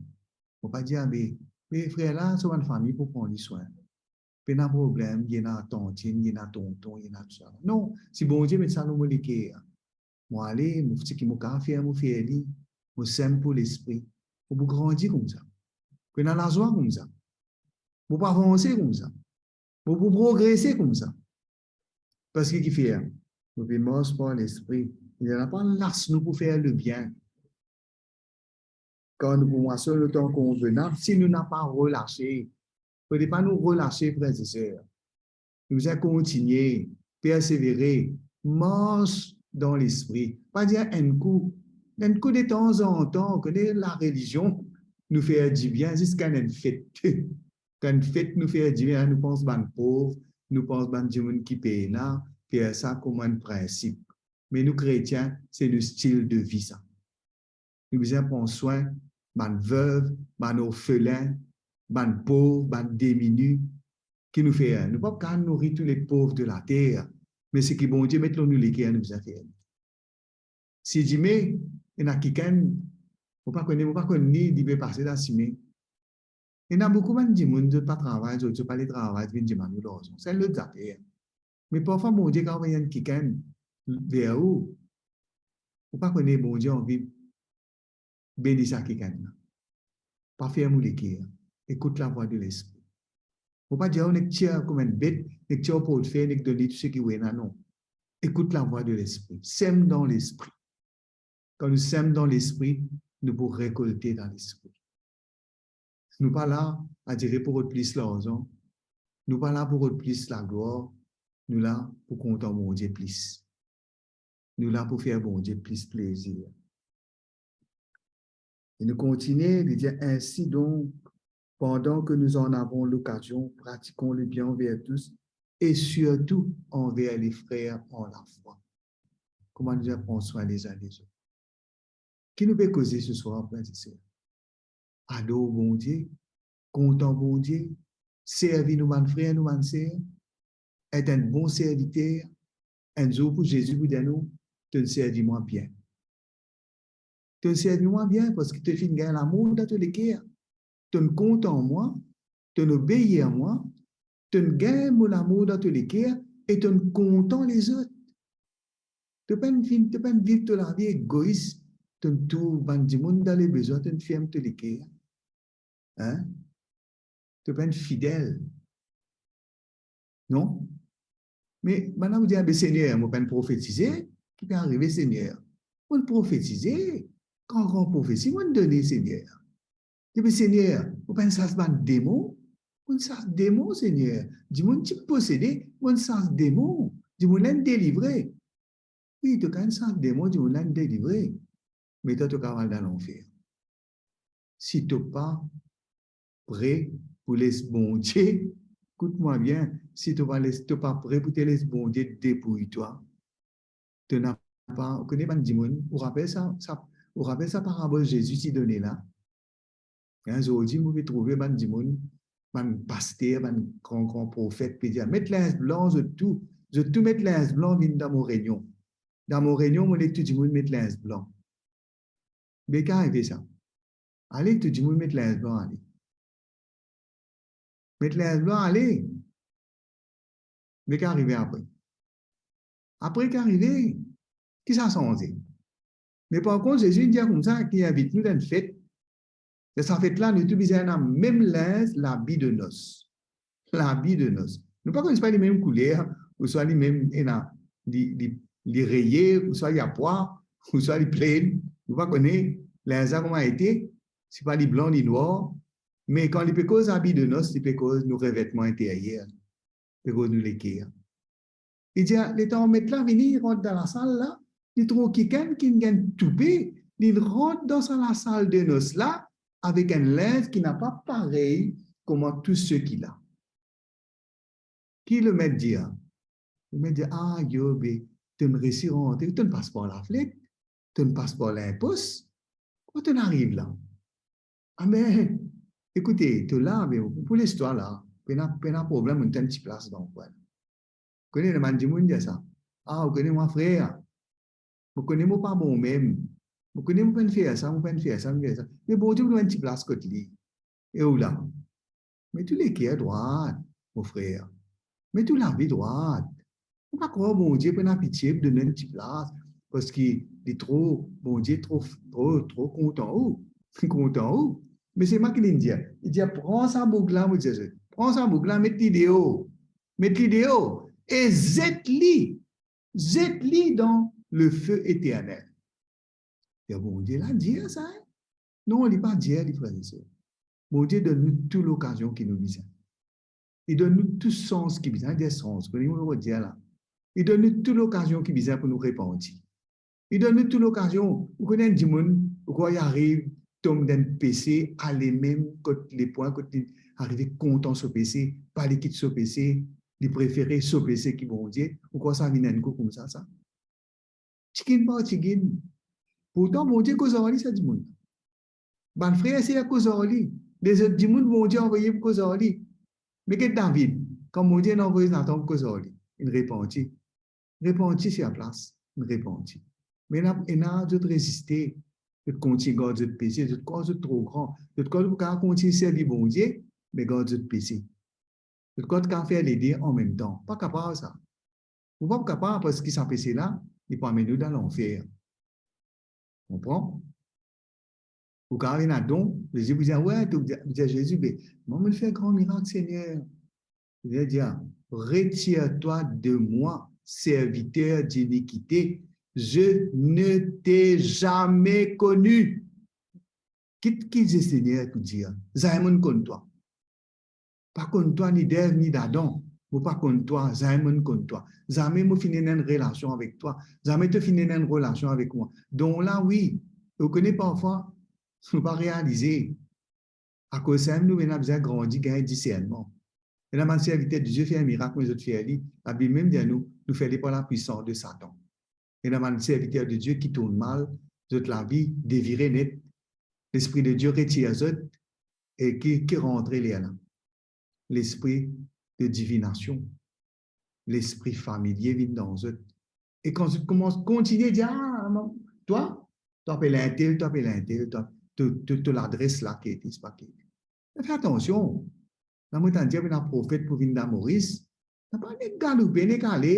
Mo pa dir, "Abe, me frer la, so bann fami pou pran li swin. Pena problem, li ena tantinn, li ena tonton, li ena tou sa." Non, si Bondie met sa lor mo leker, mo ale, mo, seki mo kapav fer, mo fer li, mo sem pou Lespri. Mo pou grandi koumsa. Pou ena lazwa koumsa. Mo pou avanse koumsa. Mo pou progrese koumsa. Parski kifer? Nou pe mars par Lespri. Li napa las nou pou fer lebien. Kan nou pou mars lor tan konvenab, si nou napa relase. Fode pa nou relase, frer e ser. Nou bizin kontigne, persevere, mars dan Lespri. Pa dir enn kou, enn kou detanzantan, kone larelizion nou fer dibien ziska enn fet. Kan fet nou fer dibien, nou pans bann pov, nou pans bann dimoun ki pena, fer sa kouma enn prinsip. Me nou kretien, se nou stil de vi sa. Nou bizin pran swin bann vev, bann orfelin, bann pov, bann dimini. Ki nou fer? Nou pa kapav nouri tou lepov de later, me seki Bondie met lor nou leker, nou bizin fer. Si dime ena kikenn, mo pa kone, mo pa konn li, li pe pase dan sime. Ena boukou bann dimoun, zot pa travay, zot, zot pa le travay, vinn dimann ou larzan. Se enn lot zafer. Me parfwa Bondie kapav avoy enn kikenn ver ou, ou pa kone Bondie anvi beni sa kikenn la. Pa ferm ou leker. Ekout lavwa de Lespri. Mo pa dir ou nek tir kouma enn bet, nek tir portfey, nek donn li tou seki ou ena, non. Ekout lavwa de Lespri. Sem dan Lespri. Kan nou sem dan Lespri, nou pou rekolte dan Lespri. Nou pa la, adire, pou rod plis larzan. Nou pa la pou rod plis laglwar. Nou la pou kontan Bondie plis. Nou la pou fer Bondie plis plezir. E nou kontigne, li dir, ainsi donc, pendant que nous en avons l'occasion, pratiquons le bien envers tous et surtout envers les frères en la foi. Kouma nou bizin pran swin lezinn lezot? Ki nou pe koze seswar, frer e ser? Ador Bondie, kontan Bondie, servi nou bann frer, nou bann ser, et enn bon serviter. Enn zour pou Zezi pou dir nou, to'nn servi mwa bien. To'nn servi mwa bien, parski to finn gagn lamour dan to leker. To'nn kontan mwa, to'nn obeir mwa, to'nn gagn mo lamour dan to leker e to'nn kontan lezot. To pa'nn vinn, to pa'nn viv to lavi egois, to'nn trouv bann dimoun dan lebezwin, to'nn ferm to leker. Hein? To pa'nn fidel. Non? Me bann la pou dir, "Be Segner, mo pa'nn profetize, ki pe arive, Segner?" Mo'nn profetize, gran gran profesi mo'nn done, Segner. Li dir, "Be Segner, mo pa'nn sas bann demon?" "Mo'nn sas demon, Segner. Dimoun ti posede, mo'nn sas demon. Dimoun la inn delivre." "Wi, to kapav sas demon, dimoun la inn delivre. Me twa, to kapav al dan lanfer. Si to pa pre pou les Bondie, ekout mwa bien, si to pa les, to pa pre pou to les Bondie depouy twa, to napa," ou kone bann dimoun, ou rapel sa, sa, ou rapel sa parabol Zezi ti done la? Hein, zordi, mo pe trouve bann dimoun, bann paster, bann gran gran profet, pe dir, "Met linz blan, zot tou, zot tou met linz blan, vinn dan mo reynion. Dan mo reynion, mo les tou dimoun met linz blan." Be ki arive sa? Ale, tou dimoun met linz blan, ale. Met linz blan, ale. Me ki arive apre? Apre ki arive? Ki sa sanze? Me par kont, Zezi dir koumsa, ki invit nou dan enn fet. Dan sa fet la, nou tou bizin ena mem linz, labi de nos. Labi de nos. Nou pa kone si pa li mem kouler, ouswa li mem ena, li, li, li reye, ouswa li apwa, ouswa li plen. Nou pa kone linz la kouma ete, si pa li blan, li nwar. Me kan li pe koz labi de nos, li pe koz nou revetman interyer, pe koz nou leker. Li dir, letan met la vini, rant dan lasal la, li trouv kikenn ki gagn toupe, li rant dan sa lasal de nos la avek enn linz ki napa parey kouma tou seki la. Ki lemet dir? Lemet dir, "Ah, yo, be, to'nn resi rantre, to'nn pas par lafnet, to'nn pas par linpos, kouma to'nn ariv la?" Ah, me, ekoute, to la, me pou listwar la, pena, pena problem, mo'nn tann ti plas dan kwin. Kone, ena bann dimoun dir sa. "Ah, ou kone mwa, frer, mo kone mo pa bon mem. Mo kone mo pa'nn fer sa, mo pa'nn fer sa, mo fer sa. Me Bondie pou donn enn ti plas kot li. E ou la?" Met ou leker drwat, mo frer. Met ou lavi drwat. Ou pa krwar Bondie pena pitie pou donn enn ti plas, parski li tro, Bondie tro, tro, tro kontan ou. Kontan ou. Me se mwa ki linn dir. Li dir, "Pran sa boug la," mo dir, "pran sa boug la, met li deor. Met li deor. e zet li, zet li dan lefe eternel. Dir Bondie la dir sa, hein? Non, li pa dir li, frer e ser. Bondie donn nou tou lokazion ki nou bizin. Li donn nou tou sans ki bizin, dir sans, kone mo dir la. Li donn nou tou lokazion ki bizin pou nou repanti. Li donn nou tou lokazion. Ou kone enn dimoun, ou krwar li ariv tom dan enn pese, ale mem kot lepwin, kot li arive kontan so pese, pa li kit so pese, li prefere so pese ki Bondie, ou krwar sa vinn enn kou koumsa, sa? Tiginn par tiginn. Pourtan, Bondie koz ar li, sa dimoun. Bann frer e ser koz ar li. Lezot dimoun Bondie avoye pou koz ar li. Me get David, kan Bondie inn avoy Natan pou koz ar li, inn repanti. Repanti sir plas, inn repanti. Me ena, ena zot reziste, zot kontign gard zot pese, zot krwar zot tro gran, zot krwar zot pou kapav kontign servi Bondie, me gard zot pese. Zot krwar zot kapav fer lede anmemtan. Pa kapav sa. Ou pa pou kapav, parski sa pese la, li pou amenn ou dan lanfer. Konpran? Ou kapav ena don, Zezi pou dir, we, to, dir Zezi, be, mwa, mo'nn fer gran mirak, Segner. Li dir, retire-toi de moi, serviteur d'iniquité, je ne t'ai jamais connu. Kit ki Segner pou dir, zame mo'nn konn twa. Pa konn twa ni dev ni dadan, mo pa konn twa, zame mo'nn konn twa. Zame mo finn ena enn relasion avek twa, zame to finn ena enn relasion avek mwa. Donk la, wi, ou kone parfwa, nou pa realize. Akoz sa mem nou ena bizin grandi, gagn disernman. Ena bann serviter de Die fer mirak, me zot fer li, Labib mem dir nou, nou fer li par lapwisans de Satan. Ena bann serviter de Die ki tourn mal, zot lavi devire net, Lespri de Die retir zot, e ki, ki rantre lerla? Lespri de divinasion, lespri familie vinn dan zot. E kan zot koumans kontigne dir, a, mwa, twa, to apel intel, to apel intel, twa, to, to, to ladres la, ki ete, sepa ki ete. Fer atansion. La mo tann dir, ena profet pou vinn dan Moris, napa nek galoupe, nek ale.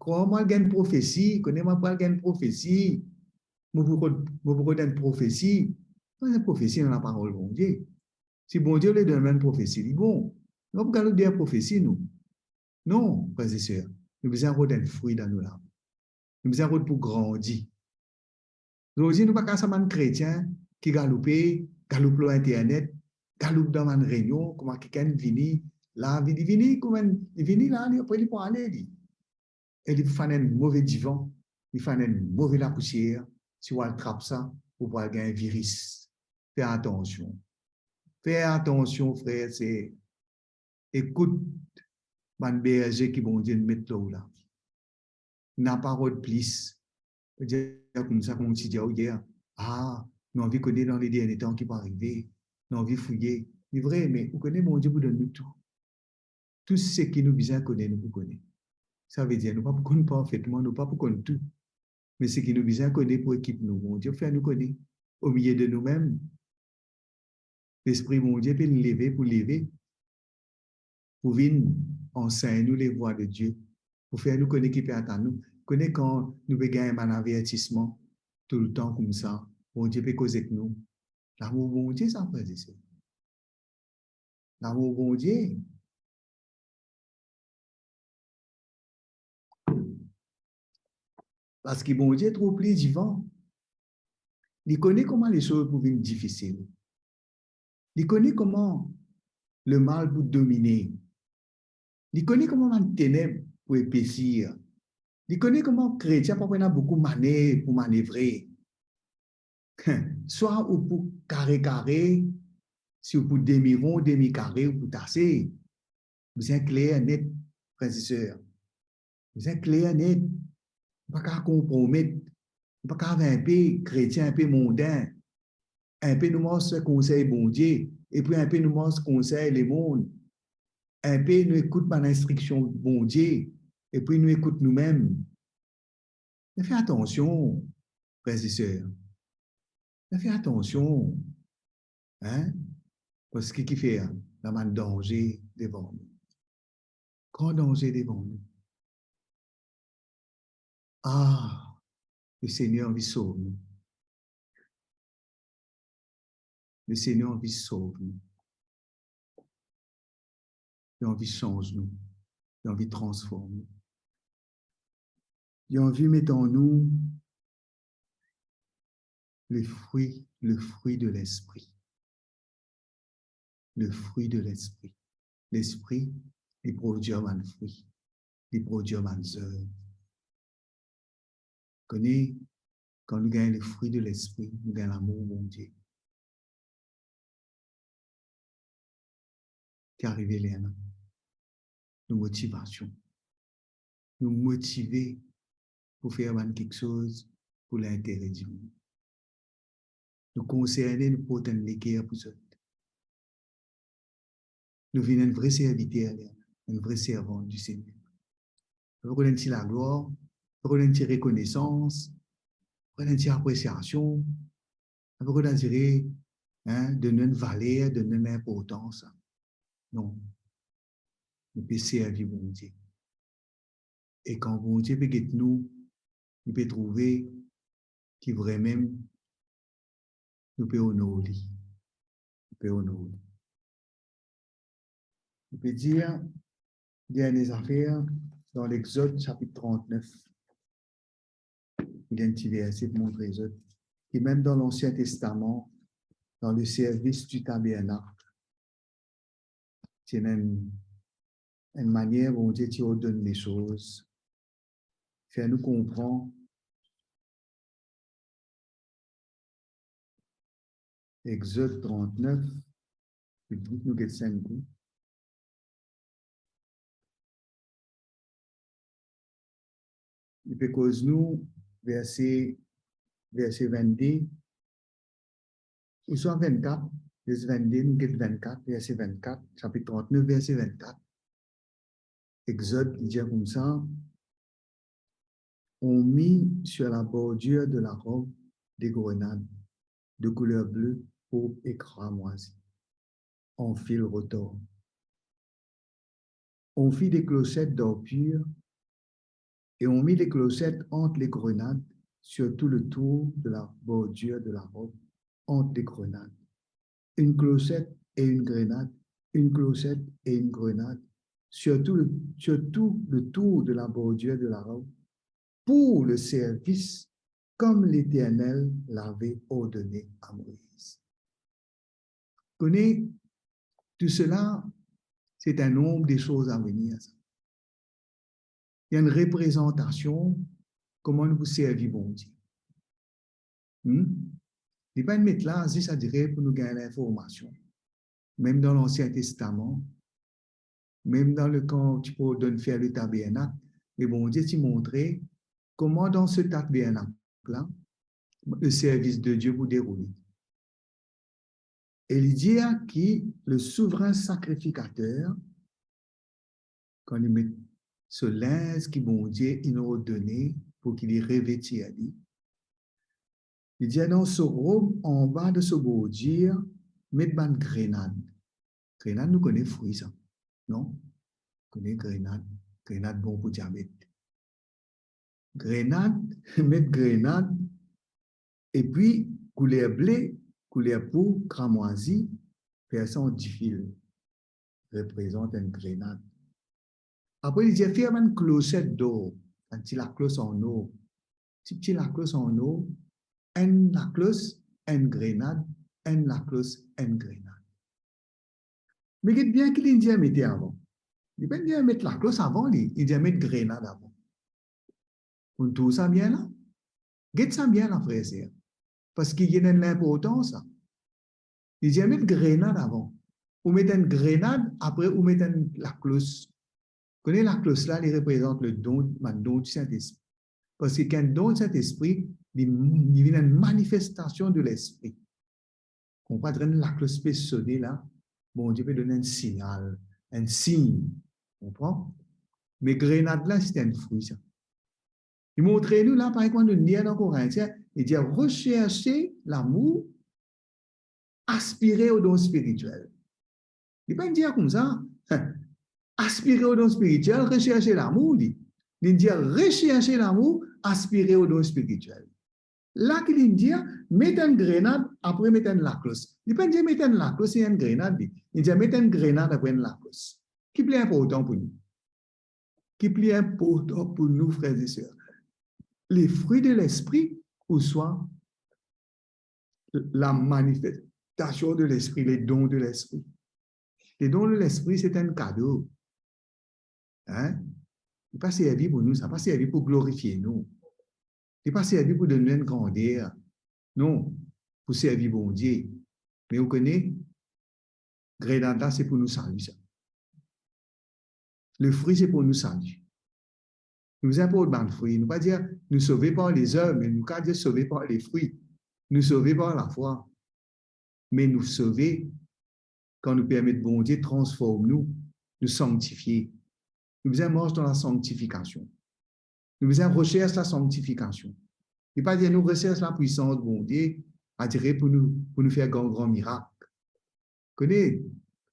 Krwar mwa, al gagn profesi, kone mwa, pou al gagn profesi. Mo pou rod, mo pou rod enn profesi. Pa enn profesi, dan laparol Bondie. Si Bondie le donn enn profesi, li bon. Nou pa pou galoup deryer profesi, nou. Non, frer e ser, nou bizin rod enn fri dan nou lavi. Nou bizin rod pou grandi. Zordi, nou pa kapav sa bann kretien ki galoupe, galoup lor internet, galoup dan bann reynion, kouma kikenn vini, la, vini, vini, kouma li vini la, li, apre li pou ale, li. E li pou fann enn move divan, li fann enn move lapousier, si ou al trap sa, ou pou al gagn viris. Fer atansion. Fer atansion, frer, se ekout bann berze ki Bondie met lor ou la. Napa rod plis. Dir koumsa, kouma ti dir ou yer, a, nou anvi kone dan le dernie tan ki pou arive. Nou anvi fouye. Li vre, me ou kone Bondie pou donn nou tou. Tou seki nou bizin kone, nou pou kone. Savedir, nou pa pou konn parfetman, nou pa pou konn tou. Me seki nou bizin kone pou ekip nou, Bondie pou fer nou kone. Omilie de noumem, Lespri Bondie pe leve, pou leve, pou vinn ansegn nou lavwa de Die, pou fer nou kone ki pe atann nou. Kone kan nou pe gagn bann avertisman toultan koumsa, Bondie pe koz ek nou. Lamour Bondie sa, frer e ser. Lamour Bondie. Parski Bondie trouv pli divan. Li kone kouma lesoz pou vinn difisil. Li kone kouma lemal pou domine. Li kone kouma bann teneb pou epesir. Li kone kouma kretien pa pou ena boukou manev pou manevre. Swa ou pou kare kare, si ou pou demi ron, demi kare, ou pou tase. Bizin kler net, frer e ser. Bizin kler net. Pa kapav konpromet. Pa kapav inpe kretien, inpe monden. Inpe nou mars konsey Bondie, epi inpe nou mars konsey lemond. Inpe nou ekout bann instriksion Bondie, epi nou ekout noumem. Fer atansion, frer e ser. Fer atansion. Hein? Parski ki fer? Ena bann danze devan nou. Gran danze devan nou. Ah, Lesegner anvi sov nou. Lesegner anvi sov nou. Li anvi sanz nou. Li anvi transforme. Li anvi met an nou le fri, le fri de Lespri. Le fri de Lespri. Lespri, li prodir bann fri. Li prodir bann zev. Kone, kan nou gagn le fri de Lespri, nou gagn lamour Bondie. Ki arive lerla? Nou motivasion. Nou motive pou fer bann kiksoz pou lintere dimoun. Nou konserne, nou port enn leker pou zot. Nou vinn enn vre serviter, enn vre servant di Segner. Avek enn ti laglwar, avek enn ti rekonesans, avek enn ti apresiasion, avek enn, on dirait, hein, donn enn valer, donn enn inportans. Non. Nou pe servi Bondie. E kan Bondie pe get nou, li pe trouve ki vremem nou pe onor li. Nou pe onor li. Nou pe dir dernie zafer dan Lexod sapit trant-nef. Li enn ti verse pou montre zot ki mem dan Lansien Testaman, dan le servis di tabernak, ti ena enn, enn manier Bondie ti ordonn lesoz, fer nou konpran. Exode trant-nef, nou get sa enn kou. Li pe koz nou verse, verse vennde, ouswa vennkat, les vennde, nou get vennkat, verse vennkat, sapit trant-nef, verse vennkat. Exode, li dir koumsa, on mit sur la bordure de la robe des grenades de couleur bleue, pourpre et cramoisi, en fil retors. On fit des clochettes d'or pur et on mit les clochettes entre les grenades, sur tout le tour de la bordure de la robe, entre les grenades. Une clochette et une grenade, une clochette et une grenade, sur tout le, sur tout le tour de la bordure de la robe, pour le service, comme l'Éternel l'avait ordonné à Moïse. Kone, tou sela, se enn nonb de soz a venir, sa. Li enn reprezantasion kouma nou pou servi Bondie. Hmm? Li pa enn met la zis, on dirait, pou nou gagn linformasion. Mem dan Lansien Testaman, mem dan le kan ti pou donn fer le tabernak, me Bondie ti montre kouma dan se tabernak la, le servis de Dieu pou deroule. E li dir ki le souvrin sakrifikater, kan li met so linz ki Bondie inn ordone pou ki li revetir li, li dir dan so rob, anba de so bordir, met bann grenad. Grenad, nou kone fri sa, non? Kone grenad, grenad bon pou diabet. Grenad, met grenad, epi kouler ble, kouler pou kramwazi, fer sa an difil, reprezant enn grenad. Apre, li dir, fer bann kloset dor, enn ti laklos an or, ti, ti laklos an or, enn laklos, enn grenad, enn laklos, enn grenad. Me get bien ki li dir mete avan. Li pa dir met laklos avan li, li dir met grenad avan. Ou trouv sa bien la? Get sa bien la, frer, ser. Parski li ena enn linportans la. Li dir met grenad avan. Ou met enn grenad, apre ou met enn laklos. Kone laklos la, li reprezant le don, bann don di Sintespri. Parski ki enn don di Sintespri, li, li vinn enn manifestasion de Lespri. Konpran, enn laklos pe sone la, Bondie pe donn enn signal, enn sign. Konpran? Me grenad la, se enn fri sa. Li montre nou la, parey kouma nou lir dan Korintien, li dir, recherchez l'amour, aspirez aux dons spirituels. Li pa dir koumsa, aspirez aux dons spirituels, recherchez l'amour, li. Li dir, recherchez l'amour, aspirez aux dons spirituels. La ki li dir, met enn grenad, apre met enn laklos. Li pa dir met enn laklos e enn grenad, li. Li dir met enn grenad, apre enn laklos. Ki pli inportan pou nou? ki pli inportan pou nou, frer e ser? Lefri de Lespri ouswa lamanifestasion de Lespri, ledon de Lespri? Ledon de Lespri, se enn kado. Hein? Li pa servi pou nou, sa pa servi pou glorifie nou. Li pa servi pou donn nou enn grander. Non, pou servi Bondie. Me ou kone, grenad la, se pou nou sali sa. Lefri, se pou nou sali. Nou bizin port bann fri. Nou pa dir nou sove par lezev, me nou kapav dir sove par lefri. Nou sove par lafwa. Me nou sove kan nou permet Bondie transform nou, nou sanktifie. Nou bizin mars dan lasanktifikasion. Nou bizin resers lasanktifikasion. Li pa dir nou resers lapwisans Bondie, adire pou nou, pou nou fer gran, gran mirak. Kone,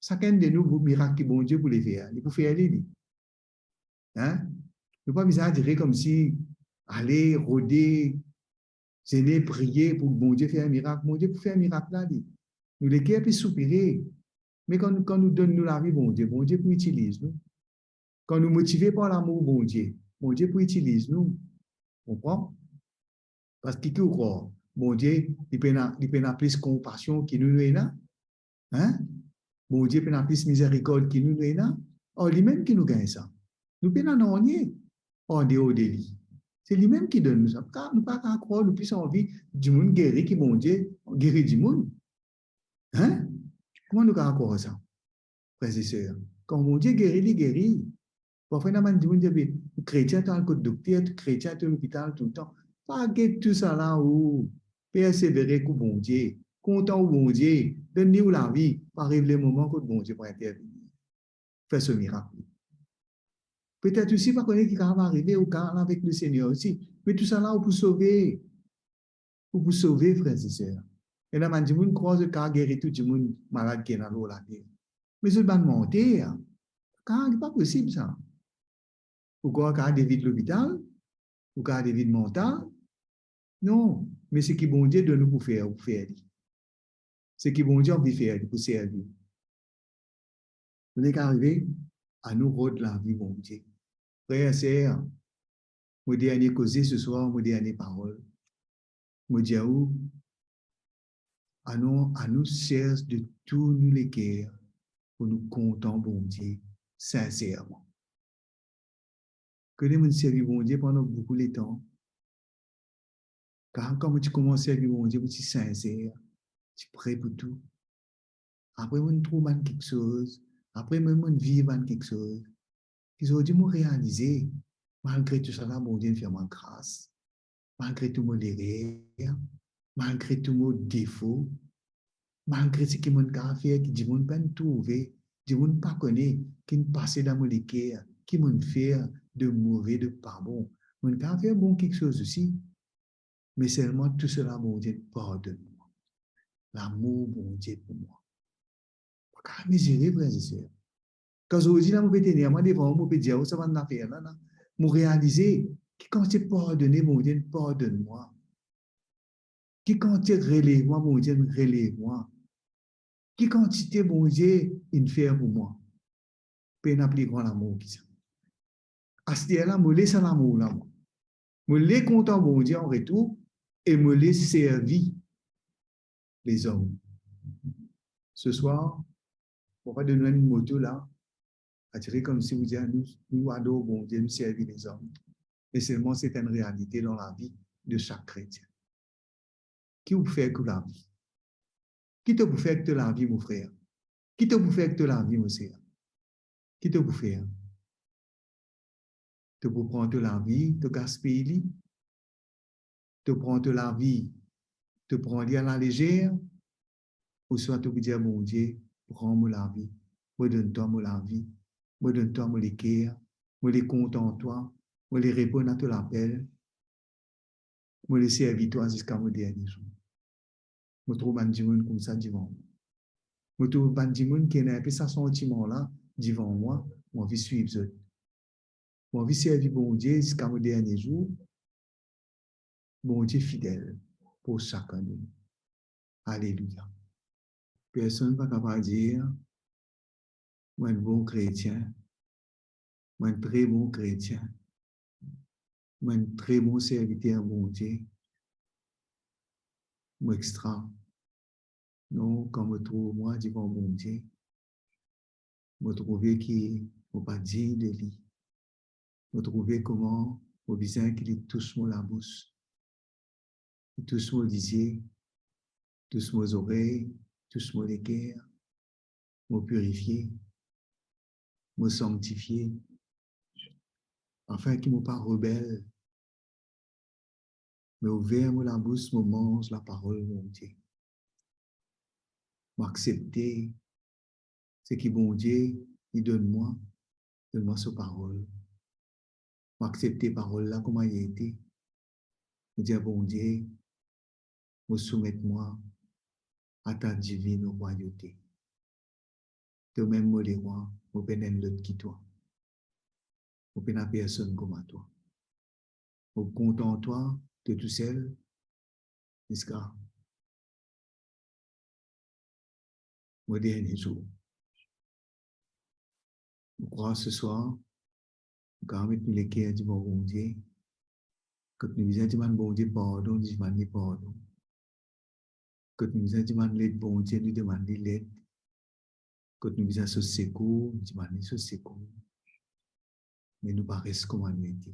sakenn de nou, mirak ki Bondie pou li fer, li pou fer li, li. Hein? Nou pa bizin adire koumsi ale, rode, zene, priye pou Bondie fer mirak. Bondie pou fer mirak la, li. Nou leker pe soupire. Me kan, kan nou donn nou lavi Bondie, Bondie pou itiliz nou. Kan nou motive par lamour Bondie, Bondie pou itiliz nou. Konpran? Parski ki ou krwar? Bondie, li pena, li pena plis konpasion ki nou, nou ena? Hein? Bondie pena plis mizerikord ki nou, nou ena? Ar limem ki nou gagn sa. Nou pena nanye andeor de li. Se limem ki donn nou sa. Ka-, nou pa kapav krwar nou plis anvi dimoun geri ki Bondie geri dimoun. Hein? Kouma nou kapav krwar sa? Frer e ser, kan Bondie geri, li geri. Parfwa ena bann dimoun dir, "Be, tou kretien to al kot dokter, tou kretien to lopital toultan." Pa get tousala, ou persevere kot Bondie, kontan ou Bondie, donn li ou lavi, pou ariv lemoman kot Bondie pou intervenir, fer so mirak. Petet osi pa kone ki kapav arive, ou kapav al avek Lesegner osi. Me tousala ou pou sove. Ou pou sove, frer e ser. Ena bann dimoun krwar zot kapav geri tou dimoun malad ki ena lor later. Me zot bann manter, ka, li pa posib sa. Ou krwar kapav devid lopital, ou kapav devid mantal. Non, me seki Bondie donn ou pou fer, ou pou fer li. Seki Bondie anvi fer, li pou servi. Nou nek arive, anou rod lavi Bondie. Frer, ser, mo dernie koze seswar, mo dernie parol, mo dir ou, anou, anou sers de tou nou leker pou nou kontan Bondie sinserman. Kone mo servi Bondie pandan boukou letan. Kan, kan mo ti koumans servi Bondie, mo ti sinser, ti pre pou tou. Apre mo trouv bann kiksoz, apre mo, mo viv bann kiksoz ki zordi mo realize, malgre tousala, Bondie inn fer mwa gras. Malgre tou mo lerer, malgre tou mo defo, malgre seki mo kapav fer ki dimoun pa'nn trouve, dimoun pa kone, ki'nn pase dan mo leker, ki mo'nn fer de move, de pa bon. Mo kapav fer bon kiksoz osi, me selman tousala Bondie pardonn mwa. Lamour Bondie pou mwa. Pa kapav mezire, frer e ser. Kan zordi la mo pe tenir mwa devan ou, mo pe dir ou sa bann zafer la, la, mo realize ki kantite pardone Bondie inn pardonn mwa. Ki kantite relev mwa Bondie inn relev mwa. Ki kantite Bondie inn fer pou mwa. Pena pli gran lamour ki sa. Aster la, mo le sa lamour la, mwa. Mo le kontan Bondie an retour e mo le servi lezom. Seswar, mo pa donn enn moto la, adire koumsi mo dir, nou, nou ador Bondie, nou servi lezom. Me selman se enn realite dan lavi de sak kretien. Ki ou pou fer ek to lavi? Ki to pou fer ek to lavi, mo frer? Ki to pou fer ek to lavi, mo ser? Ki to pou fer? To pou pran to lavi, to gaspiy li? To pran to lavi, to pran li alalezer? Ouswa to pou dir, Bondie, pran mo lavi, mo donn twa mo lavi, mo donn twa mo leker, mo le kontan twa, mo le reponn a to lapel, mo le servi twa ziska mo dernie zour. Mo trouv bann dimoun koumsa divan mwa. Mo trouv bann dimoun ki ena inpe sa santiman la divan mwa, mo anvi swiv zot. Mo anvi servi Bondie ziska mo dernie zour. Bondie fidel pou sakenn de nou. Alelouya. Personn pa kapav dir, mo enn bon kretien, mo enn tre bon kretien, mo enn tre bon serviter Bondie, mo extra. Non, kan mo trouv mwa divan Bondie, mo trouve ki mo pa dign de li. Mo trouve kouma mo bizin ki li tous mo labous, li tous mo lizie, tous mo zorey, tous mo leker, mo pirifie, mo sanktifie, afin ki mo pa rebel, me ouver mo labous, mo manz laparol Bondie. Mo aksepte seki Bondie li donn mwa, donn mwa so parol. Mo aksepte parol la kouma li ete. Mo dir Bondie, mo soumet mwa a ta divin rwayote. Tomem mo lerwa, mo pena enn lot ki twa. Mo pena personn kouma twa. Mo kontan twa, to tousel, ziska mo dernie zour. Mo krwar seswar, nou kapav met nou leker divan Bondie. Kot nou bizin dimann Bondie pardon, nou dimann li pardon. Kot nou bizin dimann led Bondie, nou dimann li led. Kot nou bizin so sekour, nou dimann li so sekour. Me nou pa res kouma nou ete.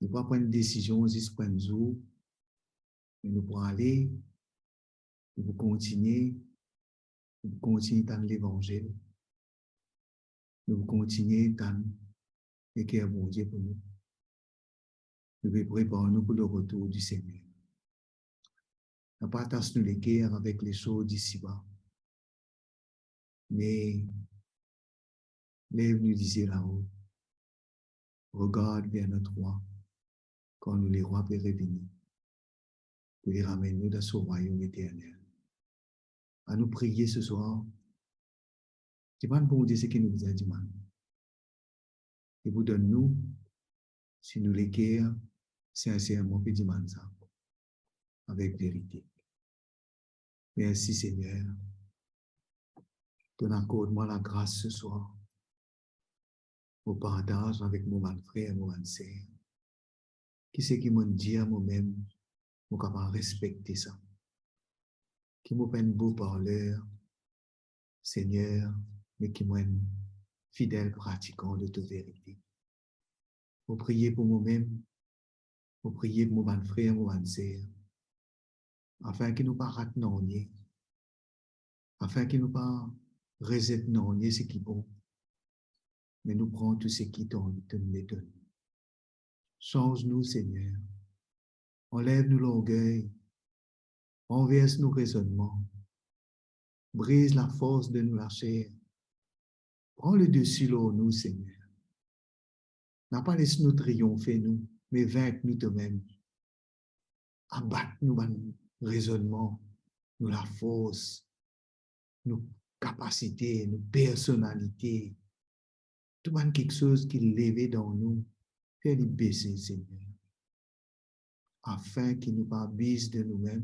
Nou pa pran enn desizion zis pou enn zour, me nou pou ale, nou pou kontigne, nou pou kontigne tann levanzil, nou pou kontigne tann leker Bondie pou nou. Nou pe prepar nou pou le retour du Seigneur. Nou pa atas nou leker avek lesoz disiba, me lev nou lizie lao, regard ver not rwa, kan nou lerwa pe revini, pou li ramenn nou dan so rwayom eternel. Anou priye seswar, dimann Bondie seki nou bizin dimann. Li pou donn nou, si nou leker sinserman pe dimann sa avek verite. Mersi, Segner. To'nn akord mwa lagras seswar pou partaz avek mo bann frer, mo bann ser. Ki seki mo'nn dir momem, mo kapav respekte sa. Ki mo pa enn bo parler, Segner, me ki mo enn fidel pratikan de to verite. Mo priye pou momem, mo priye pou mo bann frer, mo bann ser, afin ki nou pa rat nanye, afin ki nou pa rezet nanye seki bon, me nou pran tou seki to, to'nn donn. Sanz nou, Segner. Anlev nou lorgey. Ranvers nou rezonnman. Briz lafors de nou laser. Pran le desi lor nou, Segner. Napa les nou triyonfe nou, me vink nou tomem. Abat nou bann rezonnman, nou lafors, nou kapasite, nou personalite, tou bann kiksoz ki leve dan nou, fer li bese, Segner, afin ki nou pa abiz de noumem,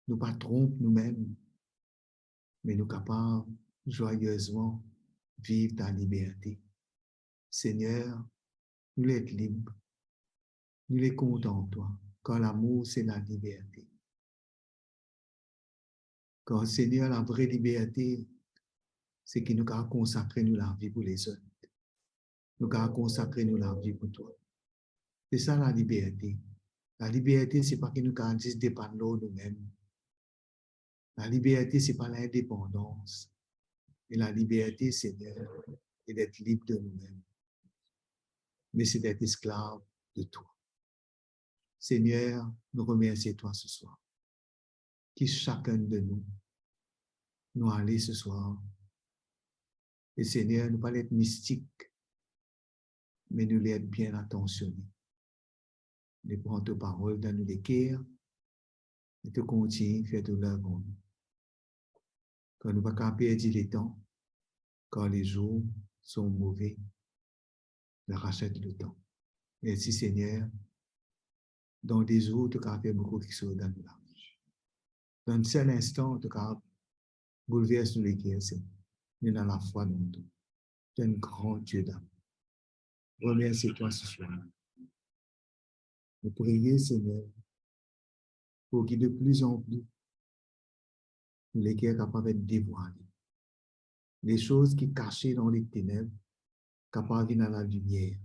nou pa tronp noumem, me nou kapav zwayezman viv ta liberte. Segner, nou le et lib, nou le kontan twa, kar lamour se laliberte. Kar, Segner, lavre liberte, seki nou kapav konsakre nou lavi pou lezot. Nou kapav konsakre nou lavi pou twa. Se sa laliberte. Laliberte, se pa ki nou kapav zis depann lor noumem. Laliberte, se pa lindepandans. E laliberte, Segner, se det lib de noumem, me se det esklav de twa. Segner, nou remersie twa seswar. Ki sakenn de nou, nou ale seswar. E Segner, nou pa le et mistik, me nou le et bien atansione. Nou pran to parol dan nou leker, e to kontign fer to lerv an nou. Kan nou pa kapav perdi letan, kar les jours sont mauvais, nou rasiet letan. Mersi, Segner. Dan de zour, to kapav fer boukou kiksoz dan nou lavi. Dan enn sel instan, to kapav boulvers nou leker, Segner. Nou ena lafwa dan twa. Tu es un grand Dieu d'amour. Remercie toi ce soir. Nous prions, Seigneur, pour que de plus en plus, nou leker kapav et devwale. Les choses ki kase dan leteneb kapav vinn a lalimier,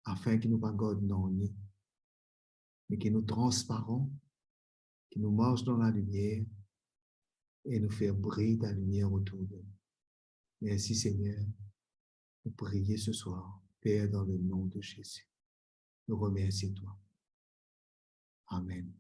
afin ki nou pa gard nanye, me ki nou transparan, ki nou mars dan lalimier e nou fer briy ta limier otour de nou. Mersi, Segner. Nou priye se swar, Per, dan le nom de Zezi. Nou remersie twa. Amen.